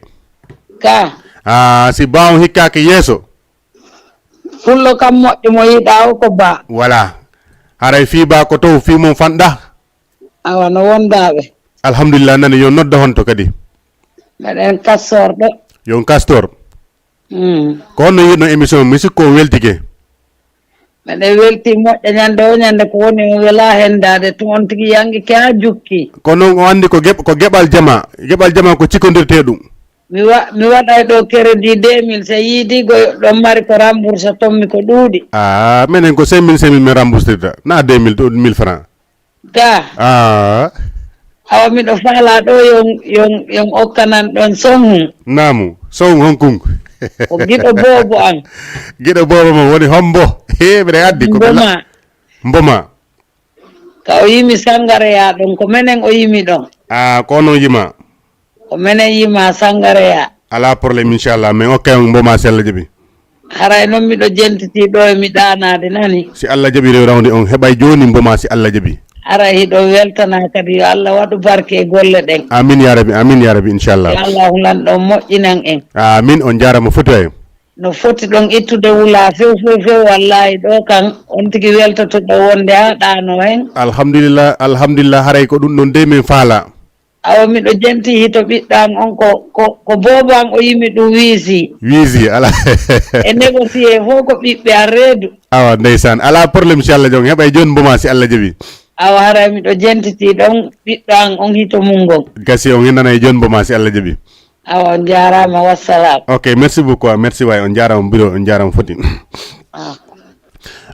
Ka. Ah, si Ba on hikkaaki yeeso. Pullo kam moƴƴo mo yiɗa o ko Ba. Voilà. Haray fii Ba ko tow, fii mum fanɗa. Awa no wondaaɓe. Alhamdulillah, nani yo nodda honto kadi. Meɗen kastorɗo. Yo on kastor. Mm. Ko honno yiɗno émission, mi sikko on weltike. Meɗen welti moƴƴa ñande o ñande ko woni on wela hendaade tun on tigi yangi ke ha jukki. Kono on o anndi ko geɓ-, ko geɓal jama. Geɓal jama ko cikkondirte ɗum. Mi wa-, mi waɗay ɗo crédit deux mille, so yiidi goyo ɗon mari ko rembourse tommi ko ɗuuɗi. Ah, menen ko cinq mille, cinq mille min rembourse ta. Na deux mille, ɗo mille francs. Ga. Ah. Awa miɗo faala ɗo yon, yon, yon okkanan ɗon sohun. Naamu, sohun honkun. Ko giɗo boobo an. Giɗo boobo mo woni hombo. He, mbiɗa addi ko ɓe la-, Mboma. Mboma. Ka o yimi Sangareya ɗon, ko menen o yimi ɗon. Ah, ko onon yima? Ko menen yima Sangareya. Alaa problème, inchallah. Men okkay on Mboma si Allah jaɓi. Haray non miɗo jentiti ɗo e mi ɗaanaade nani. Si Allah jaɓi rewrawde on heɓay jooni Mboma si Allah jaɓi. Haray hiɗo weltana kadi yo Allah waɗu barke e golle ɗen. Amin ya Rabbi, amin ya Rabbi, inchallah. Yo Allah hulan ɗon moƴƴinan en. Amin, on jaarama foti waay. No foti ɗon ittude wula few, few, few, wallahi ɗo kan on tigi weltotoɗo wonde ha ɗaano hen. Alhamdulillah, alhamdulillah, haray ko ɗum ɗon de min faala. Awa miɗo jenti hito ɓiɗɗo an on ko, ko, ko boobo an o yimi ɗum wiisi. Wiisi, ala. E négocier fof ko ɓiɓɓe an reedu. Awa, ndeysaan. Alaa problème, si Allah jaɓi. Heɓay jooni Mboma, si Allah jaɓi. Awa, haray miɗo jentiti ɗon ɓiɗɗo an on hito mum ngon. Gasi on hinanay jooni Mboma, si Allah jaɓi. Awa, on jaaraama, wassalam. Ok, merci beaucoup. Merci waay, on jaaraama bureau, on jaaraama foti. Ah.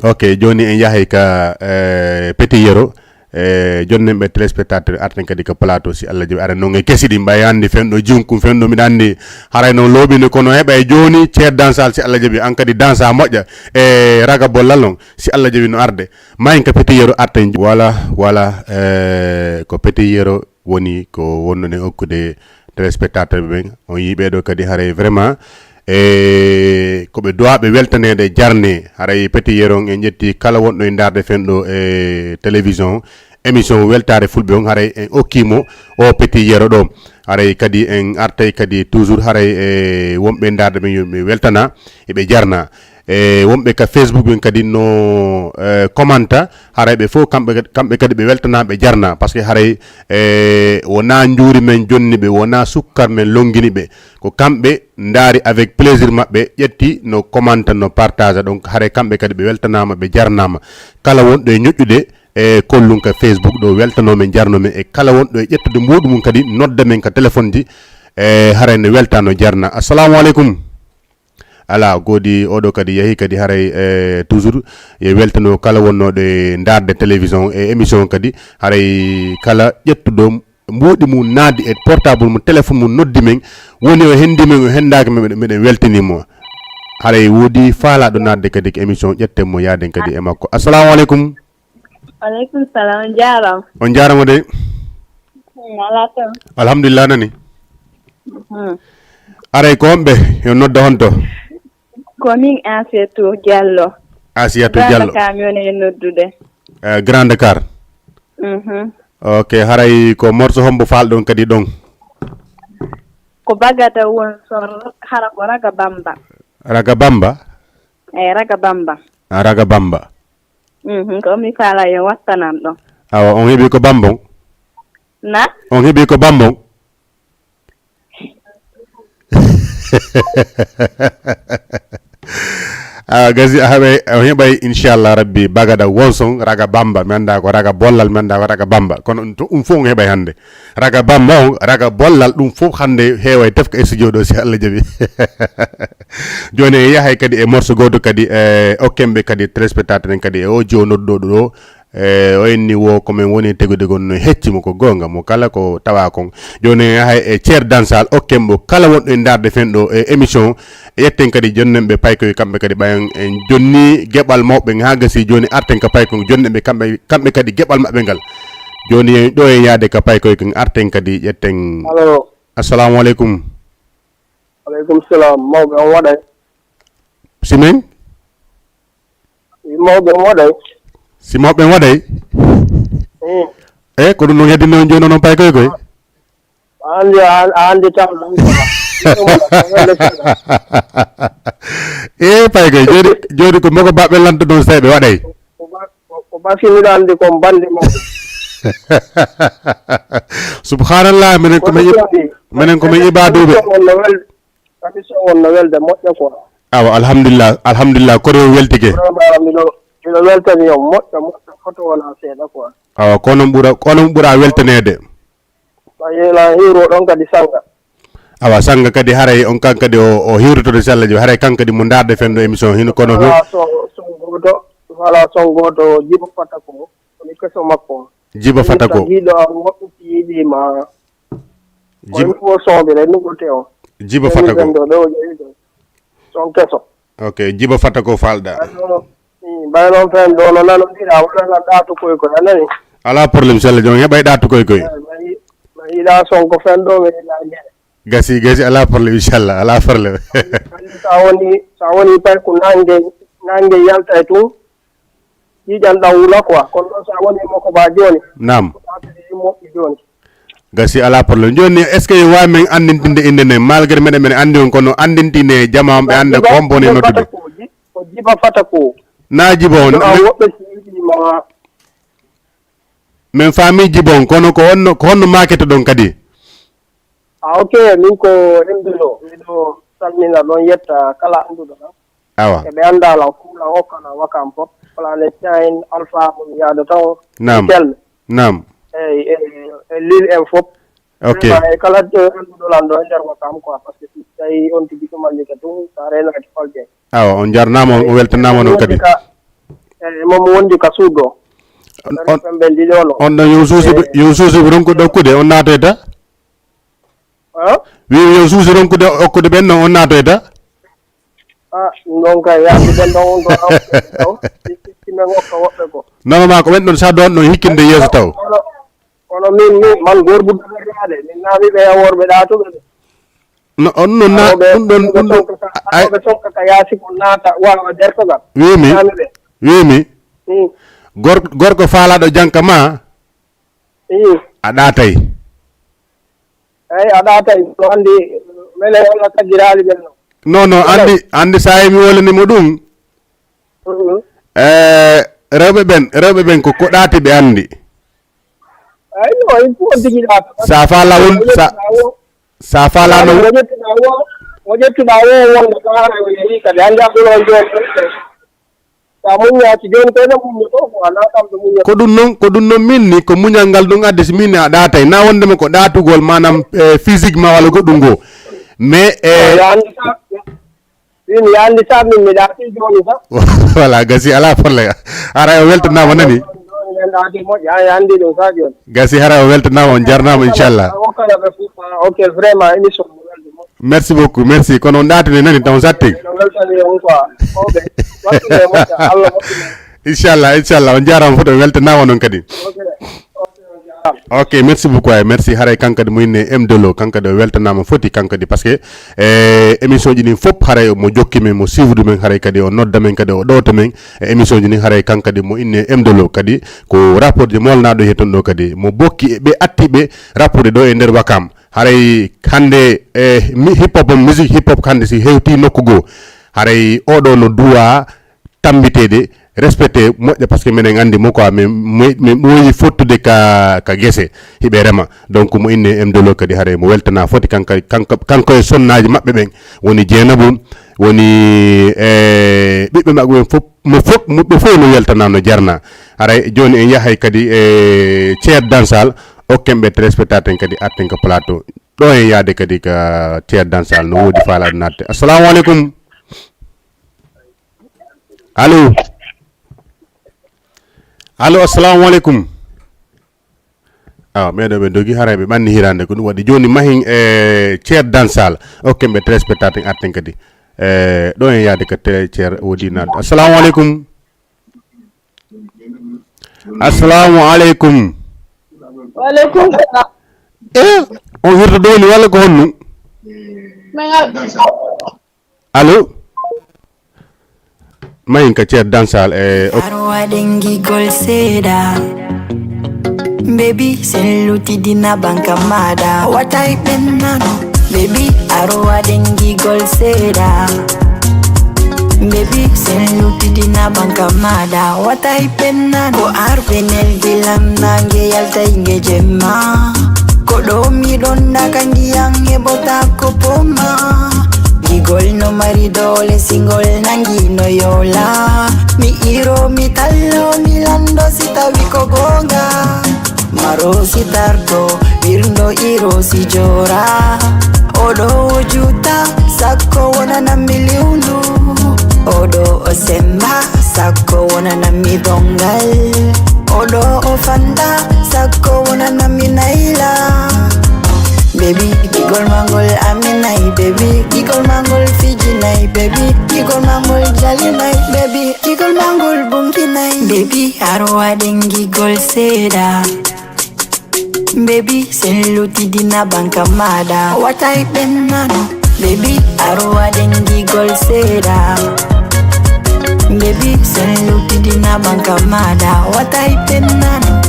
Ok, jooni en yahay ka, eh, Petit Yero. E jonnen ɓe téléspectateur arten kadi ko plateau, si Allah jaɓi, ara non e kesi ɗi mbayi anndi fenɗo junkum, fenɗo miɗa anndi haray non looɓino, kono heɓa e jooni ceer dansal, si Allah jaɓi, an kadi dansa moƴƴa e raga bollal non, si Allah jaɓi no arde. Mayin ka Petit Yero arten. Voilà, voilà, e ko Petit Yero woni ko wonno ne okkude téléspectateur ɓe ɓen. On yii ɓeeɗo kadi haray vraiment, e ko ɓe duwaaɓe weltaneede jarne. Haray Petit Yero on en ƴetti kala wonɗo e ndaarde fen ɗo e télévision, émission weltaare fulɓe on, haray en okkiimo o Petit Yero ɗo. Haray kadi en artay kadi toujours haray e wonɓe ndaarde ɓen yo ɓe weltana, e ɓe jarna. E wonɓe ka Facebook ɓen kadi no, e, commenta, haray ɓe fof kamɓe, kamɓe kadi ɓe weltana, ɓe jarna, parce que haray, e, wona njuuri men jonni ɓe, wona sukkar men longini ɓe, ko kamɓe ndaari avec plaisir maɓɓe, ƴetti no commenta, no partage, donc haray kamɓe kadi ɓe weltanama, ɓe jarnama. Kala wonɗo e ñoƴƴude e kollum ka Facebook ɗo, weltano men, jarno men, e kala wonɗo e ƴettude mbuuɗu mum kadi nodda men ka téléphone ji, e haray no welta, no jarna. Assalamu aleykum. Ala, goodi oɗo kadi yahi kadi haray, e, toujours, e weltano kala wonnooɗo e ndaarde télévision e émission kadi, haray kala ƴettuɗo mbuuɗi mum naadi e portable mum, téléphone mum noddi men, woni o hendi men, o hendaaki men, meɗen, meɗen weltini mo. Haray woodi faalaaɗo naatde kadi ko émission, ƴetten mo yaaden kadi e makko. Assalamu aleykum. Aleykum salam, on jaaraama. On jaaraama de. Alhamdulillah nani. Hmm. Aray ko homɓe yo nodda honto? Ko min Asiatou Diallo. Asiatou Diallo. Ka mi woni e noddude. Eh, Grand Dakar. Mhm. Ok, haray ko morso hombo faalɗon kadi ɗon? Ko bagada won son hara ko raga bamba. Raga bamba? Eh, raga bamba. Ah, raga bamba. Mhm, ko mi faala yo wattanam ɗon. Awa, on heɓi ko bambon? Na? On heɓi ko bambon? Ah, gasi a heɓay, a heɓay inchallah rabbi bagada wonson raga bamba, mi anda ko raga bollal, mi anda ko raga bamba, kono ɗum to ɗum fof on heɓay hannde. Raga bamba on, raga bollal, ɗum fof hannde heeway tefka e studio ɗo si Allah jaɓi. Jooni en yahay kadi e morso gooto kadi e okkemɓe kadi téléspectateur en kadi e o jiwo nodduɗo ɗo. E o inni wo ko min woni tegude gon no hecci mo ko goonga mo kala ko tawa kon. Jooni en yahay e Ceer Dansal okken mo kala wonɗo e ndaarde fen ɗo e émission. Yetten kadi jonnemɓe paykoy kamɓe kadi ɓayan en jonni geɓal mawɓe haa gasi jooni arten ka paykoy jonnemɓe kamɓe kamɓe kadi geɓal maɓɓe ngal. Jooni en ɗo en yaade ka paykoy ken arten kadi ƴetten. Allo. Assalamu aleykum. Aleykum salam. Mawɓe on waɗay. Simin? Mawɓe on waɗay. Si mawɓe on waɗay? Mm. E ko ɗum ɗum heddino on jooni onon paykoy koy? A anndi, a, a anndi tan ɗum. E paykoy, jooni, jooni ko moko baɓɓe lanto ɗon seyɓe waɗay. Ko ba-, ko, ko basi miɗo anndi kon bandi mawɓe. Subhanallah, minen ko min ib-, minen ko min ibaduɓe. Émission on no wel-, émission on no welde moƴƴa quoi. Awa, alhamdulillah, alhamdulillah, kono on weltike. Vraiment, miɗo, miɗo weltani on moƴƴa, moƴƴa, foto wona seeɗa quoi. Awa, kono ɓura, kono ɓura weltaneede. Ɓay yelan hiwro ɗon kadi sanga. Awa, sanga kadi haray on kan kadi o, o hiwrotode si Allah jaɓi, haray kan kadi mo ndaarde fen ɗo émission hino kono no. Voilà, son, son gooto, voilà, son gooto, Jibo Fata ko, woni keso makko. Jibo Fata ko. Giɗo am woɗɗo si yiɗi ma. Jibo. Woni ko soɓe re nugo te o. Jibo Fata ko. Ɗo, ɗo, ɗo. Son keso. Ok, Jibo Fata ko falɗa. Mbayno, mm, mbayno fen ɗo no nanondira, wala na ɗaatu koy koy, a nani? Ala problème, si Allah jaɓi, on heɓay ɗaatu koy koy. Eh, mi yi-, mi yiɗa Sonko fen ɗo, mi yiɗa gere. Gasi, gasi, ala problème, inchallah, ala problème. Anndi sa woni, sa woni pay ko nange, nange yalta e tun, ƴiƴan ɗan wula quoi. Kono ɗo sa woni mo ko ba jooni. Naam. Ko ɗaatude e moƴƴi jooni. Gasi, ala problème. Jooni, est-ce que waawi men anndintinde innde nden? Malgré meɗen, meɗen anndi on, kono anndintine jama on, ɓe annda ko hombo woni noddude. Ko Jiba Fata ko. Na Jiba on, men, woɓɓe si yiɗi ma. Men faami Jiba on, kono ko honno, ko honno maakete ɗon kadi? Ah, ok, min ko Emdulo, miɗo salmina ɗon yetta kala annduɗo ɗan. Awa. E ɓe annda lan, kum lan okka lan wakam fof, Planet Shine, Alpha, mo mi yaada taw. Naam. Michel. Naam. Eyi, e, e Lil en fof. Ok. Vraiment, e kala, e, annduɗo lan ɗo e nder wakam quoi, parce que si tawi on tigi ɗum anndi ka ɗum, sa reenaaki falde. Awa, on jarnaama, on weltanaama noon kadi. Ka, e, mo mi wondi ka suudo. On, on, ɓe ɗiɗo no. On ɗon yo suusi, e, yo suusi ronkude okkude, on naatoyta? Wi, yo suusi ronkude okkude ɓen, no on naatoyta? Ah, ɗum ɗon kay, yaasi ɓen ɗon, on ɗon, on, si, si, si men okka woɓɓe ko. Normalement, ko ɓen ɗon sa ɗon no hikkinde yeeso taw. Kono, kono min, min, man gorbuɗo ɓe yaade, min naami ɓe yaworɓe ɗaatuɓe ɓe. No, on ɗon na, ɗum ɗon, ɗum ɗon, ay. Ɓe tokka ka yaasi ko naata, waawa dertogal. Wi mi, naami ɓe. Wi mi. Hmm. Gor-, gorko faalaɗo janka ma, Ii. A ɗaatay. Eyi, a ɗaatay. No anndi, menen walla tagiraali men no. Non, non, anndi, anndi sa yi mi wolani mo ɗum. Mhm. Eh, rewɓe ɓen, rewɓe ɓen ko, ko ɗaati ɓe anndi. Eyi, no, il faut on tigi ɗaata. Sa faala won, sa, sa faala no. Mo ƴettuɗaa wo, mo ƴettuɗaa wo wonde ko haara o yehi kadi. Anndi Abdoul on jooni. Sa muññaaki jooni koy no muññotoo ko, alaa kam ɗo muññotoo. Ko ɗum noon, ko ɗum noon min ni, ko muñal ngal ɗum addi, si min ni a ɗaatay. Na wondema ko ɗaatugol, maanaam, eh, physiquement walla goɗɗum goo. Mais, eh, yo anndi sa, min yo anndi sa min mi ɗaati jooni sa. Voilà, gasi, alaa problème. Ara o weltanaama nani? Min ɗaati moƴƴa, yo anndi ɗum sa jooni. Gasi, hara o weltanaama, on jarnaama, inchallah. A okkana ɓe fof, ah, ok, vraiment, émission mo weldi mo. Merci beaucoup, merci. Kono on ɗaatini nani, taw satti. No weltani on quoi. Mawɓe, wattude e moƴƴa, Allah moƴƴina. Inchallah, inchallah. On jarama fof, on weltanaama noon kadi. Ok, ok, on jarama. Ok, merci beaucoup, ay, merci. Haray kankadi mo inne M Delo, kankadi o weltanama foti kankadi, parce que e émission ji ɗin fof haray mo jokki men, mo suivre men, haray kadi o nodda men, kadi o ɗowta men e émission ji ɗin. Haray kankadi mo inne M Delo kadi ko rapport ji molnaɗo he ton ɗo, kadi mo bokki e ɓe atti ɓe rapport ɗo e nder Wakam. Haray hande e mi- hip hop, musique hip hop hande si hewti nokku goo, haray oɗo no duwa tambitede, respecté, moƴƴa, parce que minen anndi mo quoi, min min- min ɓooyi fottude ka ka gese, hiɓe rema. Donc mo inne M Delo kadi haray mo weltana foti kanko kanko kanko e sonnaaji maɓɓe ɓen, woni Jeenabu, woni e ɓiɓɓe maɓɓe ɓen fof, mo fof mo ɓe fof no weltana, no jarna. Haray jooni en yahay kadi e Ceer Dansal, okken ɓe téléspectateur en kadi, arten ka plateau ɗo, en yaade kadi ka Ceer Dansal, no woodi faalaade naatde. Assalamu aleykum. Allo. Allo, assalamu aleykum. Awa meɗo ɓe dogi, haray ɓe ɓanni hirande, ko ɗum waɗi. Joni mahin e Ceer Dansal, okken ɓe téléspectateur, arten kadi e ɗo en yaade ka télé Ceer woodi naatde. Assalamu aleykum. Assalamu aleykum. Waleykum salam. E on hirto downi walla ko honno? Min al- Allo. Mayin ka Ceer Dansal e o- Arwa dengigol seda. Baby, sen lutidina banka mada. Watay pennano. Baby, arwa dengigol seda. Baby, sen lutidina banka mada. Watay pennano. Ko arbenel dilam nange yalta inge jemma. Ko ɗo miɗon daka ndiyam heɓota ko poma. Gigol no mari doole, singol nangi no yola. Mi iro, mi tallo, mi lando si tawi ko gonga. Maro si tarto, ɓirɗo iro si jora. Oɗo o juta, sakko wonana mi liwlu. Oɗo o semba, sakko wonana mi dongal. Oɗo o fanda, sakko wonana mi nayla. Baby, gigol mangol aminay, baby, gigol mangol fijinay, baby, gigol mangol jalinay, baby, gigol mangol bunkinay. Baby, arwa dengigol seda. Baby, sen lutidina banka mada. Watay pennano. Baby, arwa dengigol seda. Baby, sen lutidina banka mada. Watay pennano.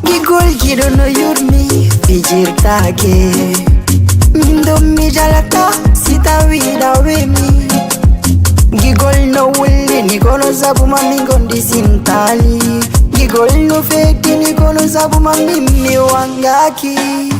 Gigol giɗo no yurmi fijirtake. Min ɗon mi jalata si tawi ɗawemi. Gigol no wullini kono sabu ma min gondi sintali. Gigol no fettini kono sabu ma min mi wangaki.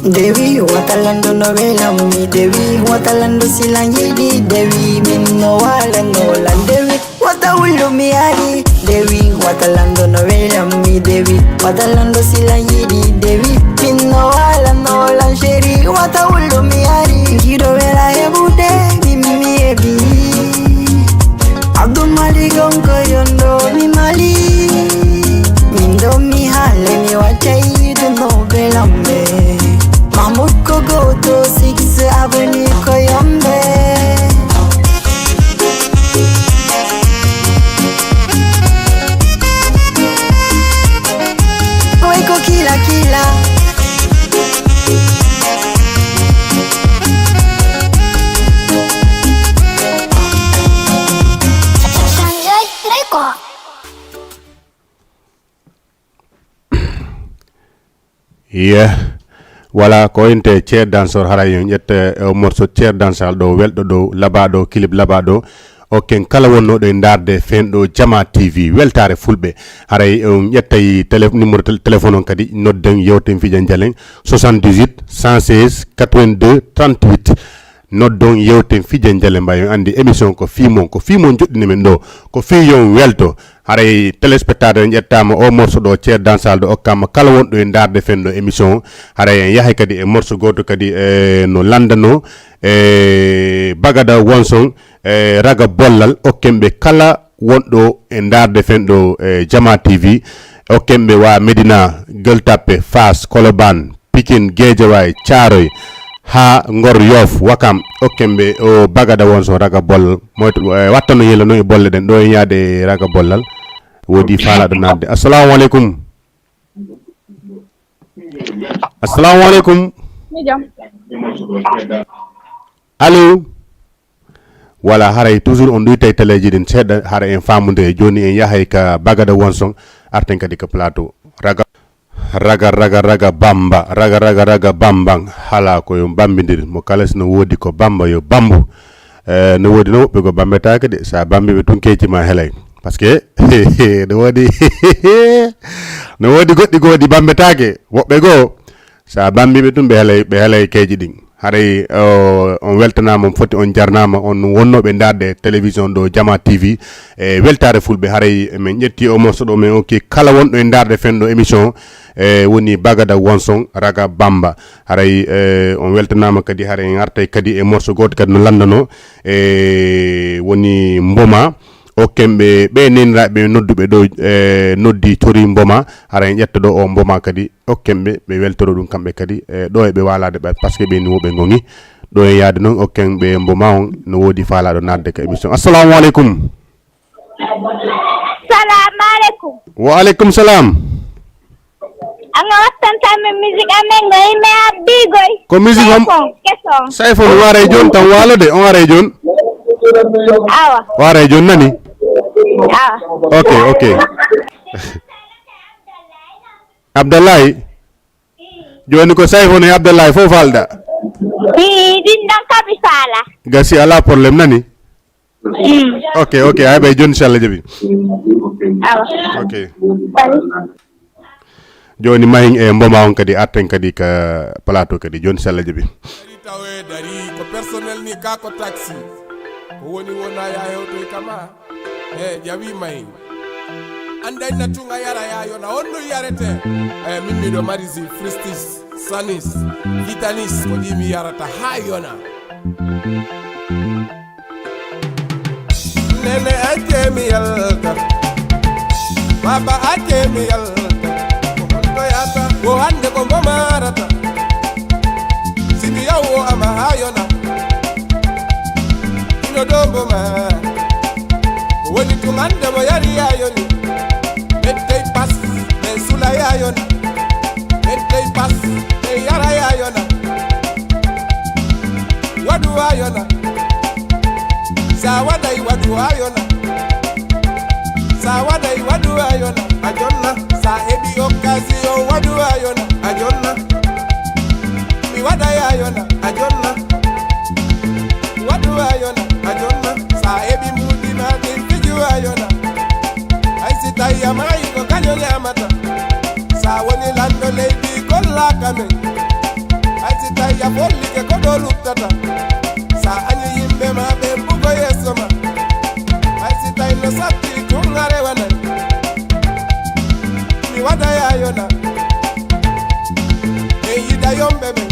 Dewi watalando no welammi, dewi watalando silan yiɗi, dewi min no walanolan, dewi wata wullu mi ari, dewi watalando no welammi, dewi watalando silan yiɗi, dewi min no walanolan, sheri wata wullu mi ari. Giɗo wela heɓude min mi heɓi. Abdul Malik on ko yondo mi mali. Min ɗo mi haale mi waccay yiduno belambe. Mahmoud ko goto six avenue ko yombe. Oy ko kila kila. Sanjay Record. Ye voilà, ko inte Ceer Dansor, haray on ƴetta e o morceau Ceer Dansal ɗo welɗo ɗo, labaɗo, clip labaɗo. Okken kala wonnoɗo e ndaarde fenɗo Jama T V, weltaare fulɓe. Haray on ƴettay télé numéro téléphone on kadi, nodden, yewten, fijan jalen, soixante-dix-huit cent seize quatre-vingt-deux trente-huit. Noddon, yewten, fijen, jalen, mbayon andi émission ko fii mon, ko fii mon joɗɗini men ɗo, ko fii yon welto. Haray téléspectateur en ƴettama o morceau ɗo, Ceer Dansal ɗo okkama kala wonɗo e ndaarde fenɗo émission o. Haray en yahay kadi e morceau goto kadi e no landano e Bagada Wonson e Raga Bollal, okken ɓe kala wonɗo e ndaarde fenɗo e Jama T V, okken ɓe wa Médina, Gueule Tapée, Fass, Colobane, Pikine, Guédiawaye, Thiaroye, Ha Ngor, Yoff, Wakam, okken ɓe o bagada won son raga bollal. Moyto, eh, wattanno yelo noon e bolle ɗen. Ɗo e ñaade raga bollal. Woodi faalaaɗo naatde. Assalamu aleykum. Assalamu aleykum. Mi jam. Allo. Voilà, haray toujours on ɗuytay teleeji ɗin seeɗa, hara en faamude. Jooni en yahay ka bagada won son, arten kadi ka plateau. Raga, raga, raga, raga, bamba, raga, raga, raga, bambang. Hala ko yo bambindir, mo kala si no woodi ko bamba, yo bambu. Eh, no woodi no woɓɓe go bambetaake de, sa bambiɓe tun keeci ma helay. Parce que, no woodi, no woodi goɗɗi goo ɗi bambetaake, woɓɓe goo, sa bambiɓe tun, ɓe helay, ɓe helay keeci ɗin. Haray, o, on weltanaama, on foti, on jarnaama, on wonnooɓe ndaarde télévision ɗo Jama T V, e weltaare fulɓe. Haray min ƴetti o morceau ɗo, min okki kala wonɗo e ndaarde fenɗo émission, e woni Bagada Wonson Raga Bamba. Haray, e, on weltanaama kadi, haray en artay kadi e morceau gooto kadi no lanndano, e woni Mboma. Okken ɓe, ɓe neeniraaɓe nodduɓe ɗo, e, noddi tori Mboma, hara en ƴetta ɗo o Mboma kadi, okken ɓe, ɓe weltoro ɗum kamɓe kadi, e, ɗo e ɓe waalaade ɓe, parce que ɓe ni woɓe ngongi. Ɗo e yaade noon, okken ɓe Mboma on, no woodi faalaaɗo naatde ka émission. Assalamu aleykum. Salamu aleykum. Wa aleykum salam. Anga wattantaa min musique amen ngo yimɓe habbi goy. Ko musique hom? Keson, keson. Sayfo, on ara e jooni tan waalo de, on ara e jooni. Awa. O ara e jooni nani? Awa. Ok, ok. Abdallahi. Jooni ko Sayfo e Abdallahi fof faalda. Ii, ɗin ɗon kabi faala. Gasi, alaa problème nani? Mm. Ok, ok, hay ɓay jooni, inchallah jaɓi. Awa. Ok. Bali. Jooni mahin e Mboma on kadi, arten kadi ka plateau kadi, jooni, inchallah jaɓi. Dari tawe dari, ko personnel ni ka ko taxi. Ko woni wona ya hewtoy kama. E ƴawi mahin. Anday na tunga yara ya yona on no yarete. E min miɗo mari si fristis, sanis, vitalis, ko ɗi mi yarata ha yona. Nene acce mi yalta. Baba acce mi yalta. Ko honto yata? Ko hande ko mo marata. Simi yawo ama ha yona. Ino dombo ma. Ko woni tun hande mo yari ya yoni. Mettey pas, men sula ya yona. Mettey pas, men yara ya yona. Waɗu ayona. Sa waɗay waɗu ayona. Sa waɗay waɗu ayona. A jonna. Sa heɓi occasion waɗu ayona. A jonna. Mi waɗay ayona. A jonna. Waɗu ayona. A jonna. Sa heɓi mbuuɗi ma ɗin fiju ayona. Hay si tawi a maayi ko kañum ñaamata. Sa woni lanɗo leydi, kollaaka men. Hay si tawi a follike ko ɗo luttata. Sa añi yimɓe ma ɓen bugo yeeso ma. Hay si tawi no satti tun a rewanay. Mi waɗay ayona. En yiɗa yomɓe ɓen.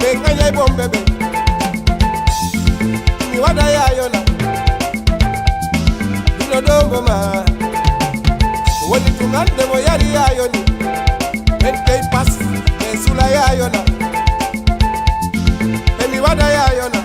Ɓen añay bomɓe ɓen. Mi waɗa yayona. Mino ɗombo ma. Woni tun hande mo yari yayoni. Men tey pas, men sula yayona. E mi waɗa yayona.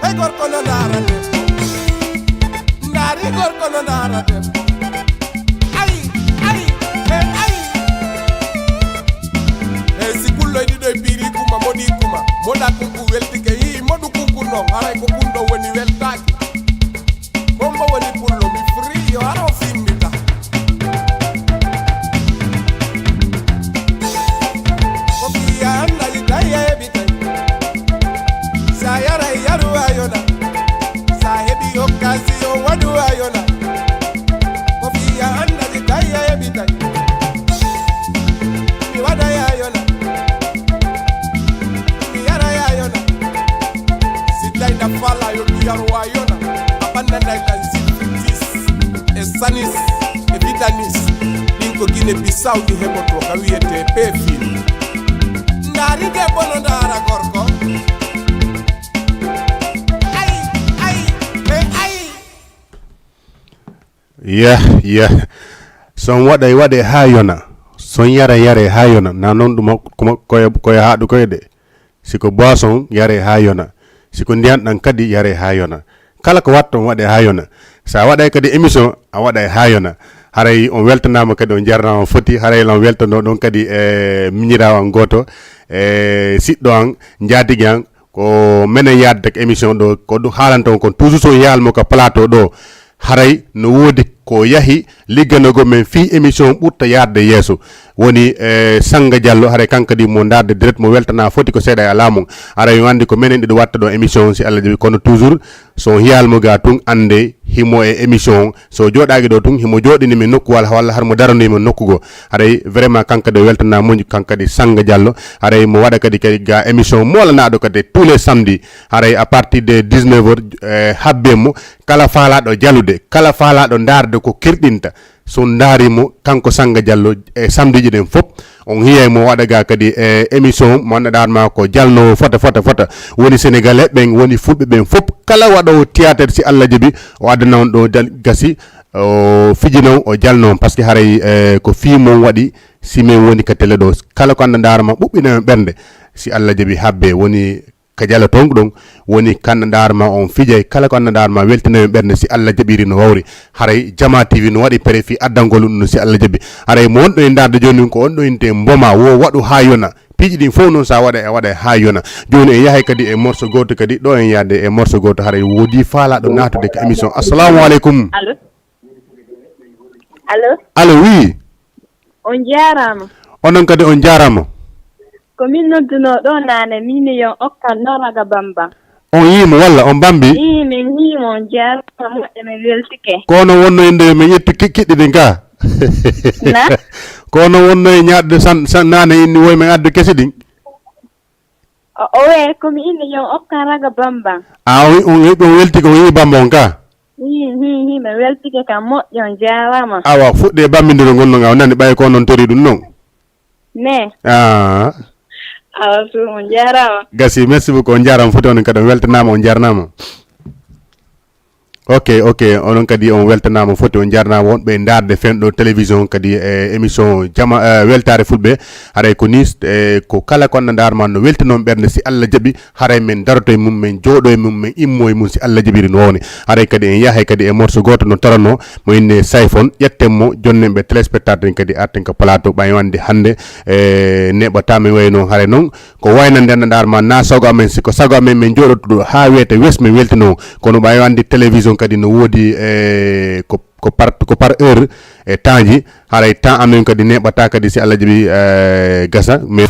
Hey, gorko no ndaara debbo. Ndaari gorko no ndaara debbo. Ay, ay, hey, ay. Hey, si pullo e ɗiɗo e piiri kuma, moɗi kuma. Moɗa kunku weltike, yii moɗu kunku non. Haray ko kunɗo woni weltaaki. Bombo woni pullo, mi fri, yo haro fimmita. Ko fiya annali tawi a heɓitay. Sa yaray yaru a yona. Sa heɓi occasion waɗu a yona. Ko fiya annali tawi a heɓitay. Mi waɗa ya yona. Mi yara ya yona. Si tawi na fala yo ɗu yaru a yona. A ɓannanay tan siftis e sanis e vitanis. Ɗin Ko Guinée Bissau mi heɓotoo ka wiyetee Péfine. Ndaari debbo no ndaara gorko. Ay, ay, ɓe ay. Yah, yah. So on waɗay waɗe haa yona. So on yara yare haa yona. Na noon ɗuma kuma koye koye haaɗu koye de. Si ko boisson, yare haa yona. Si ko ndiyan ɗan kadi, yare haa yona. Kala ko watta on waɗe haa yona. So a waɗay kadi émission, a waɗay haa yona. Haray on weltanaama kadi, on jarnaama foti. Haray lan weltanoo ɗon kadi e miñiraawo an gooto, e siɗɗo an, njaatigi an. Ko menen yaadde ko émission ɗo, ko ɗum haalanta on kon. Toujours so on yaal mo ka plateau ɗo, haray no woodi ko yahi ligganagol men fii émission ɓurta yaarde yeeso. Woni e Sanga Diallo, haray kanko kadi mo ndaarde direct, mo weltanaa foti ko seeɗa e alaa mum. Haray on anndi ko menen ɗiɗo watta ɗo émission on, si Allah jaɓi. Kono toujours so on hiyaali mo ga tun, annde himo e émission on. So jooɗaaki ɗo tun, himo jooɗini men nokku walla, walla har mo darani men nokku goo. Haray vraiment kanko kadi o weltanaa moƴƴi, kanko kadi Sanga Diallo. Haray mo waɗa kadi, kadi ga émission moolanaaɗo kadi tous les samedis. Haray à partir de dix-neuf heures, e, habbe mo. Kala faalaaɗo jalude, kala faalaaɗo ndaarde ko kirɗinta, so on ndaari mo, kanko Sanga Diallo, e samediiji ɗen fof, on hiyay mo waɗa ga kadi e émission mo anndaɗaar ma ko jalnoowo fota, fota, fota. Woni Sénégalais ɓen, woni Fulɓe ɓen fof. Kala waɗoowo théâtre, si Allah jaɓi, o addana on ɗo dal-, gasi, o fijina on, o jalno on. Parce que haray, e, ko fii mon waɗi, si men woni ka télé ɗo. Kala ko anndaɗaar ma ɓuɓɓina on ɓernde, si Allah jaɓi habbe, woni ka jalo ton ɗon, woni kanna ndaar ma on fijay, kala ko anna ndaar ma weltinoyen ɓernde si Allah jaɓiri no wawri. Haray Jama T V no waɗi pere fii addangol ɗum si Allah jaɓi. Haray mo wonɗo e ndaarde jooni ko on ɗo inte mboma wo waɗu haa yona. Piiji ɗin fof noon sa waɗa e waɗa haa yona. Jooni en yahay kadi e morso gooto kadi ɗo en yaade e morso gooto haray woodi faalaaɗo naatude ka émission. Assalamu aleykum. Allo. Allo. Allo oui. On jaaraama. Onon kadi on jaaraama. Ko min noddunoo ɗoo naane, miin e yon okkan noon raga bambam. On yii mo walla on bambi? Ii, min yii mo, on jaaraama moƴƴa, min weltike. Ko onon wonno innde yo min ƴettu ki- kiɗɗi ɗin ka? Na? Ko onon wonno e ñaaɗde san san naane inni woy min addu kesi ɗin? O owe, ko mi inni yon okkan raga bambam. A on on heɓi on weltike on yii bamba on ka? Hii, hii, hii, min weltike kam moƴƴa, on jaaraama. Awa fuɗɗi e bambindiro ngonno nga o nani ɓay ko onon tori ɗum non. Ne. Ah. Awa su on jaaraama. Gasi, merci beaucoup, on jaaraama foti onon kadi on weltanaama on jarnaama. Ok, ok, onon kadi on weltanaama foti on jarnaama wonɓe e ndaarde fen ɗo télévision kadi e émission jama eh, weltaare fulɓe. Haray ko ni eh, ko kala ko annda ndaar ma no weltinoon ɓernde si Allah jaɓi. Haray min daroto e mum, min jooɗo e mum, min immo e mum si Allah jaɓiri no wawni. Haray kadi en yahay kadi e morso gooto no taranoo mo inne Sayfon, ƴetten mo jonnen ɓe téléspectateur en kadi arten ko plateau ɓay wande hannde e neɓata min wayi noon haray noon ko wayna ndenna ndaar ma na sago amen si ko sago amen min jooɗoto ɗo haa weete wes min weltino kono ɓay wande télévision kadi no woodi e ko ko par ko par heure e temps ji haray temps amen kadi neɓata kadi si Allah jaɓi e gasa mais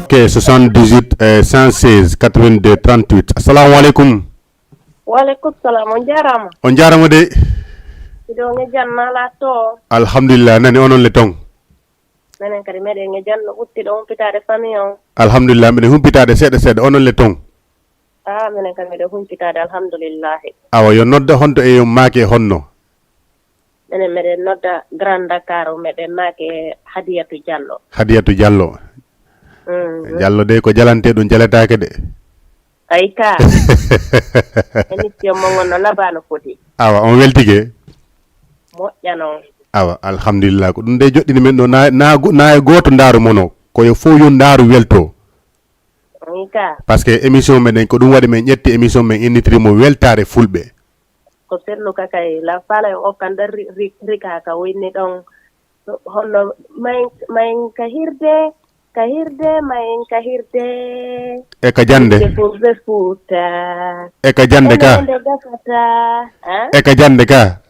ke soixante-dix-huit e cent seize quatre-vingt-deux trente-huit. Assalamu aleykum. Waleykum salam, on jaaraama. On jaaraama de. Miɗo nge janna la to. Alhamdulillah, nani onon le ton. Menen kadi meɗen nge janno ɓuttiɗo humpitaade famille on. Alhamdulillah, miɗen humpitaade seeɗa seeɗa onon le ton. Ah, menen kadi meɗen humpitaade alhamdulillahi. Awa yo nodda honto e yo maake honno. Menen meɗen nodda Grand Dakar, meɗen maake Hadiyatu Diallo. Hadiyatu Diallo. Mm. Diallo de ko jalante ɗum jalataake de. Ay ka. Émission mo ngonno labano foti. Awa on weltike. Moƴƴa noon. Awa alhamdulillah ko ɗum de joɗɗini men ɗo na na na e gooto ndaaru mono koyo fof yo ndaaru welto. Ay ka. Parce que émission meɗen ko ɗum waɗi min ƴetti émission min innitiri mo weltaare fulɓe. Ko sellu ka kay la fala o kan dar rika ka winni ɗon. Honno mayen mayen ka hirde ka hirde mayen ka hirde. E ka jande. Fulɓe fuuta. E ka jande ka. Nde gasata. Ah? E ka jande ka.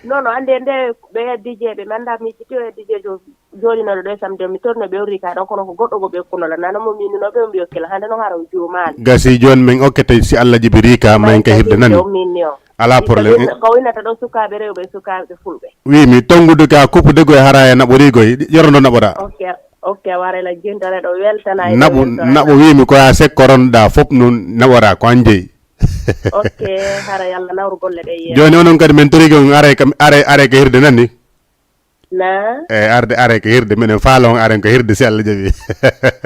Non non ande nde ɓe D J ɓe manda mi jiti o D J jo jooɗinoɗo ɗo e samedi o mi torno ɓe o rika ɗon kono ko goɗɗo go ɓe kunola nano mo minino ɓe o mbiyo kela hande non hara o juumaali. Gasi jooni min okkete si Allah jibiri ka mayen ka hirde nani. O minni o. Ala problème. Ko winnata ɗo sukaaɓe rewɓe e sukaaɓe fulɓe. Wi mi tongudu ka kuppude goy hara e naɓori goy yorondo naɓora. Ok ok warela jintare ɗo weltana. Naɓu naɓu wimi ko a sekkoronɗa fof nun naɓora ko an jeyi. Ok hara yalla nawru golle ɗe yeeso. Jooni onon kadi min toriki on are are are ka hirde nani. Na? E arde are ko hirde, minen faala on aren ko hirde, si Allah jaɓi.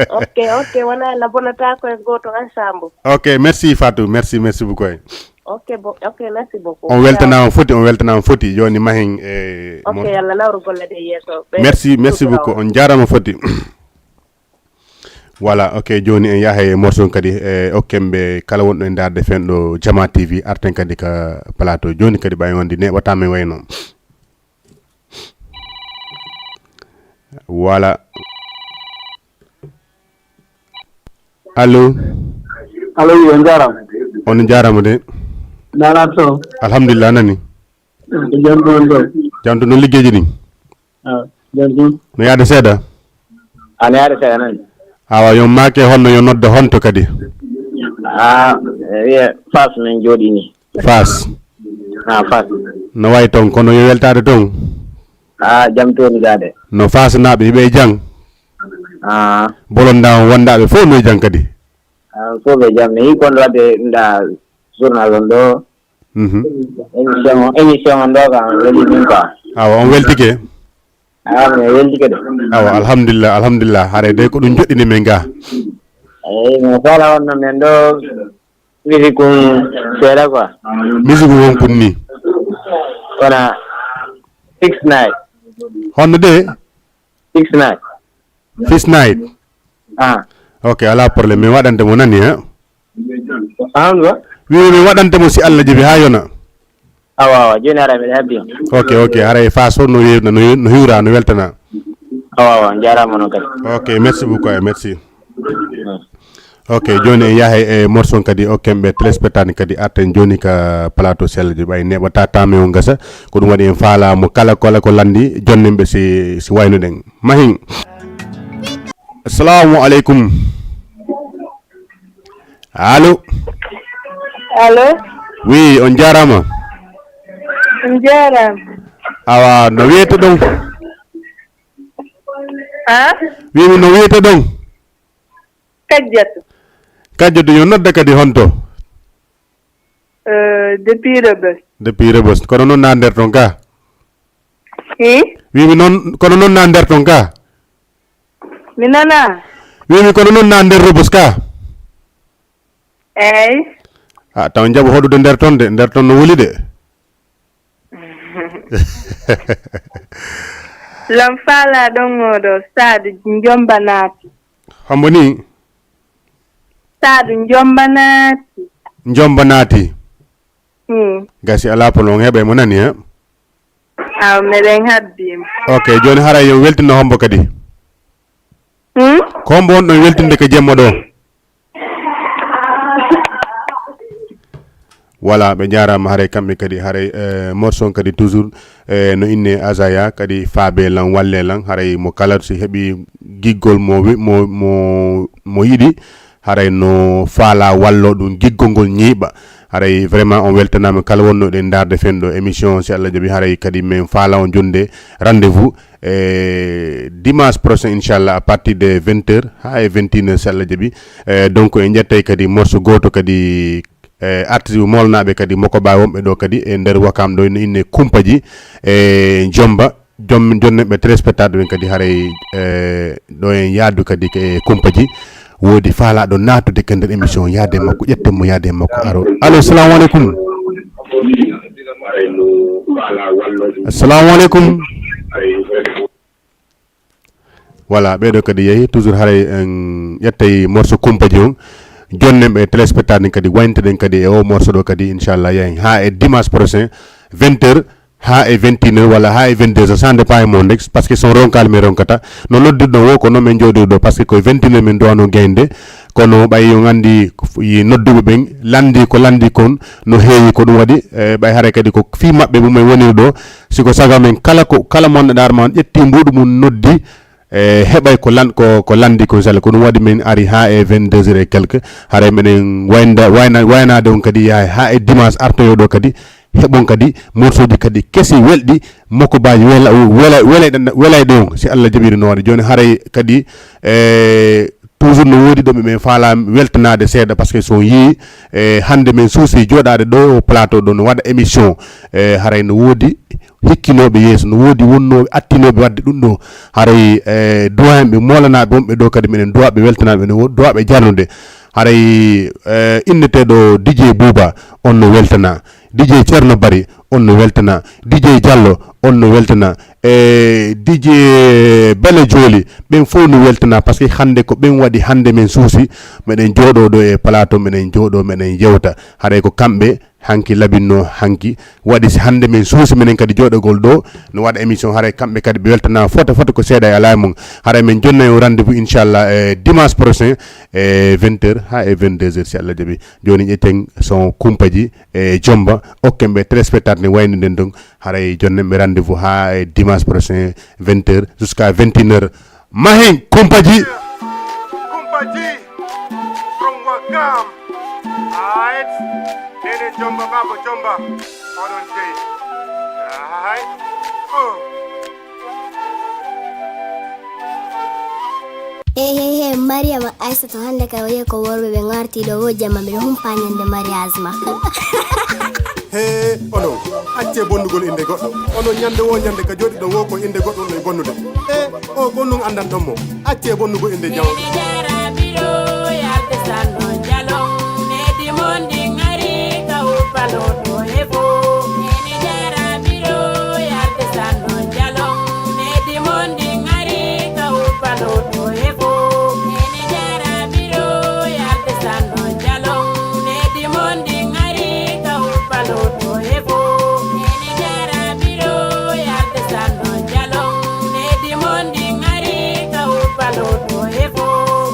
Ok, ok, wona na bonata ko e goto ensemble. Ok, merci Fatou, merci, merci beaucoup. Ok, bo, ok, merci beaucoup. On weltanama foti, on weltanama foti. Joni mahin e ok, yalla nawru golle de yeso. Merci, merci beaucoup. On jarama foti. Voilà, ok, joni en yahay e morceau kadi e okken ɓe kala wonɗo e darde fen ɗo Jama T V, arten kadi ka plateau. Joni kadi ɓay on di neɓata men wayno. Voilà. Allo. Allo, wi, on jarama. On jarama de. Nana to. Alhamdulillah, nani. Ko jam ɗon ɗo. Jam to, no liggeji ɗin? Ah, jam ɗon. No yaade seeɗa? Ana yaade seeɗa, nani. Awa, yo maake honno, yo nodde honto kadi? Ah, wiye Fass min jooɗi ni. Fass. Ah, Fass. No wayi toon, kono yo weltaade toon? Ah, jam toon gaade. No Fass naaɓe, hiɓe e jam? Ah. Bolonda on wondaaɓe fof no e jam kadi? Ah, fof ɓe jam. Mi yii kon wadde nda journal on ɗo. Mhm. Émission, émission on ɗo kam weli min quoi. Awa, on weltike? Ah, mi weltike de. Awa, alhamdulillah, alhamdulillah. Haray de ko ɗum joɗɗini men ga. Eyi, mi faala on no men ɗo. Musique um seeɗa quoi. Musique um won kun ni? Wona six nine. Honno de? Six nine. Six nine. Ah. Ok, ala problème. Mi waɗante mo nani, hein? Ah, on wa? Wi, mi waɗante mo si Allah jaɓi ha yona. Awa, awa, joni ara miɗa habbi. Ok, ok. Haray Fass no wi-, no, no hiwra, no weltana. Awa, awa, jarama non kadi. Ok, merci beaucoup, eh, merci. Hmm. Ok, joni en yahay e morceau kadi, okken ɓe téléspectateur kadi, arten joni ka plateau Sella Joop, ɓay neɓata tame on gasa. Ko ɗum waɗi en faala mo kala, kala ko landi, jonnen ɓe si, si waynoɗen. Mahin. Assalamu alaikum. Allo. Allo. Oui, on jarama. On jarama. Awa, no wiyete ɗon? Ha? Wimi no wiyete ɗon? Kajjatu. Kajjatu, yo nodda kadi honto? Euh, depuis Rebeuss. Depuis Rebeuss. Kono noon na nder toon ka? Hi? Wimi noon, kono noon na nder toon ka? Mi nana. Wimi kono noon na nder Rebeuss ka? Eyi. A taw jaɓo hoɗude nder toon de, nder toon no wuli de. Lam faala ɗon oɗo Saadu Njomba naati. Hombo ni? Saadu Njomba naati. Njomba naati. Hmm. Gasi ala polo on heɓay mo nani, eh? Aw, meɗen habbi mo. Ok, joni haray yo weltino hombo kadi? Hmm? Ko hombo on ɗon weltinde ko jemma ɗo? Voilà, ɓe jarama haray kamɓe kadi, haray, eh, morceau on kadi toujours, eh, no inne Azaya kadi faabe lan, walle lan, haray mo kala si heɓi giggol mo wi-, mo, mo, mo yiɗi, haray no faala wallo ɗum giggol ngol ñiiɓa. Haray vraiment on weltanama kala wonnoɗen darde fen ɗo émission, si Allah jaɓi, haray kadi min faala on jonde rendez-vous e dimanche prochain, inchallah, à partir de vingt heures ha e vingt et une heures, si Allah jaɓi. Eh, donc, en ƴettay kadi morceau goto kadi, eh, artiste molnaɓe kadi, moko ba wonɓe ɗo kadi e nder Wakam ɗo, ene inne Kumpaji e Jomba. Jom, jonnen ɓe téléspectateur ɓen kadi, haray, eh, ɗo en yaadu kadi e Kumpaji. Woodi faalaɗo naatude ka nder émission, yaade makko, ƴetten mo, yaade makko, aro. Allo, salamu aleykum. Assalamu aleykum. Voilà, ɓeɗo kadi yeehi, toujours haray en ƴettay morceau Kumpaji on. Jonnen ɓe téléspectateur kadi, waynteɗen kadi e o morceau ɗo kadi, inchallah, yahen ha e dimanche prochain, vingt heures ha e vingt et une heures walla ha e vingt-deux heures, ça dépend e mon rek, parce que son ronkal min ronkata. No noddirɗon wo ko non min jooɗirɗo, parce que ko e vingt et une heures min duwano gaynde. Kono ɓay on andi ko f-, yi nodduɓe ɓen landi ko landi kon no heewi, ko ɗum waɗi, eh, ɓay haray kadi ko fii maɓɓe mumen woniri ɗo. Si ko sago amen kala ko, kala mon ɗaɗar ma on ƴetti mbuɗu mum noddi, e heɓay ko lan-, ko, ko landi kon sala. Ko ɗum waɗi min ari ha e vingt-deux heures et quelque. Haray meɗen waynda-, wayna-, waynaade on kadi yaha ha e dimanche artoyo ɗo kadi. Heɓon kadi morceau ji kadi kesi welɗi, moko baji wela-, wela-, welay ɗen, welay ɗon, si Allah jaɓiri no waɗi. Joni haray kadi, e, toujours no woodi ɗo ɓe men faala weltanaade seeɗa, parce que so on yii, e, hannde men suusi jooɗaade ɗo plateau ɗo no waɗa émission, e, haray no woodi hikkinooɓe yeeso, no woodi wonnooɓe attinooɓe waɗde ɗum ɗo. Haray, e, duwaaɓe moolanaaɓe wonɓe ɗo kadi, minen duwaaɓe weltanaaɓe, no wo-, duwaaɓe jarnude. Haray, e, inneteeɗo D J Bouba, on no weltanaa. D J Ceerno Bari, on no weltanaa. D J Diallo, on no weltanaa. E, D J Bele Jooli, ɓen fof no weltanaa, parce que hannde ko ɓen waɗi hannde men suusi, meɗen jooɗoo ɗo e plateau, meɗen jooɗoo, meɗen yewta. Haray ko kamɓe hanki labinno hanki. Waɗi si hannde men suusi minen kadi jooɗogol ɗo, no waɗa émission, haray kamɓe kadi ɓe weltanaa fota fota ko seeɗa e alaa e mum. Haray men jonnay on rendez-vous inchallah e dimanche prochain e vingt heures haa e vingt-deux heures si Allah jaɓi. Jooni ƴetten son Kumpaji e Jomba, okken ɓe téléspectateur ne wayno nden ɗon. Haray jonnen ɓe rendez-vous haa e dimanche prochain vingt heures jusqu'à vingt et une heures. Mahen Kumpaji. Kumpaji from Wakam. Aight. Nene Jomba, Baba Jomba. Oɗon jeyi. Aight. Oh. He he he, Mariama Aysata, hannde kay o yehi ko worɓe ɓe ngarti ɗo, wo jamma mbiɗo humpa ñande mariage ma. He onon, accee bonnugol innde goɗɗo. Onon, ñande woo ñande ka jooɗiɗon woo ko innde goɗɗo on ɗon bonnude. He o ko nun anndanɗon mo. Accee bonnugol innde jawɗo.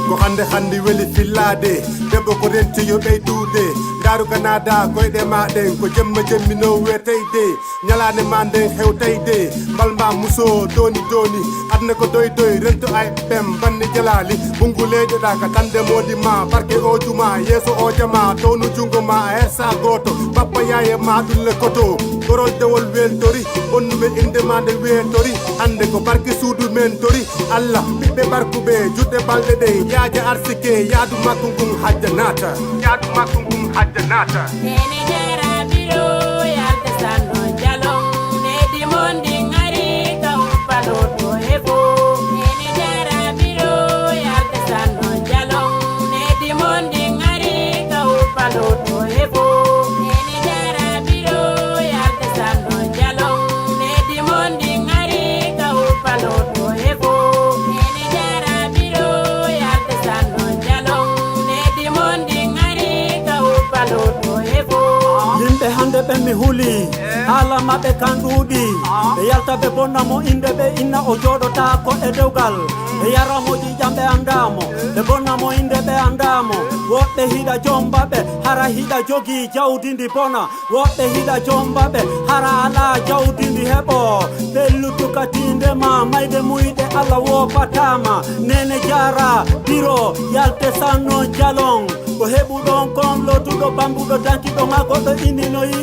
Ko hannde hannde weli fillaade, debbo ko renti yo ɓeydude. Ndaaru ka naada koyɗe ma ɗen, ko jemma jemmi no weteyde. Ñalaande ma nden hewtayde, mbal ma muso dooni dooni. Aduna ko doy doy, rento ay pem, banni jalaali. Bungu leyɗo ɗa ka tande moodi ma, barke o juma, yeeso o jama, townu jungo ma, a hersa gooto. Bappa yaaye ma ɗulle koto, gorol dewol weltori, bonnuɓe innde ma nde weetori. Hannde ko barke suudu men tori. Allah, ɓiɓɓe barkuɓe, juɗɗe balɗe ɗe, yaaja arsike, yaadu makko ngun hajja naata. Yaadu makko ngun hajja naata. Nene jara biro yalta sanno jalon, nedi mondi ngari ka upalo to efo. Nene jara biro yalta sanno jalon, nedi mondi ngari ka upalo to efo. Nene jara biro yalta sanno jalon, nedi mondi ngari ka upalo to efo. Nene jara biro yalta sanno jalon, nedi mondi ngari ka upalo to efo. Yimɓe hannde ɓen mi huli, haala maɓɓe kan ɗuuɗi. Ɓe yalta ɓe bonna mo innde ɓe inna o jooɗotaako e dewgal. Ɓe yara mo ƴiiƴam ɓe anndaa mo, ɓe bonna mo innde ɓe anndaa mo. Woɓɓe hiɗa jomba ɓe, hara hiɗa jogii jawdi ndi bona. Woɓɓe hiɗa jomba ɓe, hara alaa jawdi ndi heɓo. Ɓe luttuka tiinde ma, mayde muyɗe Allah woopataa ma. Nene jara, biro, yalte sanno jalon. Ko heɓuɗon kon lootuɗo bambuɗo dankiɗo ma goɗɗo inni no yiɗi.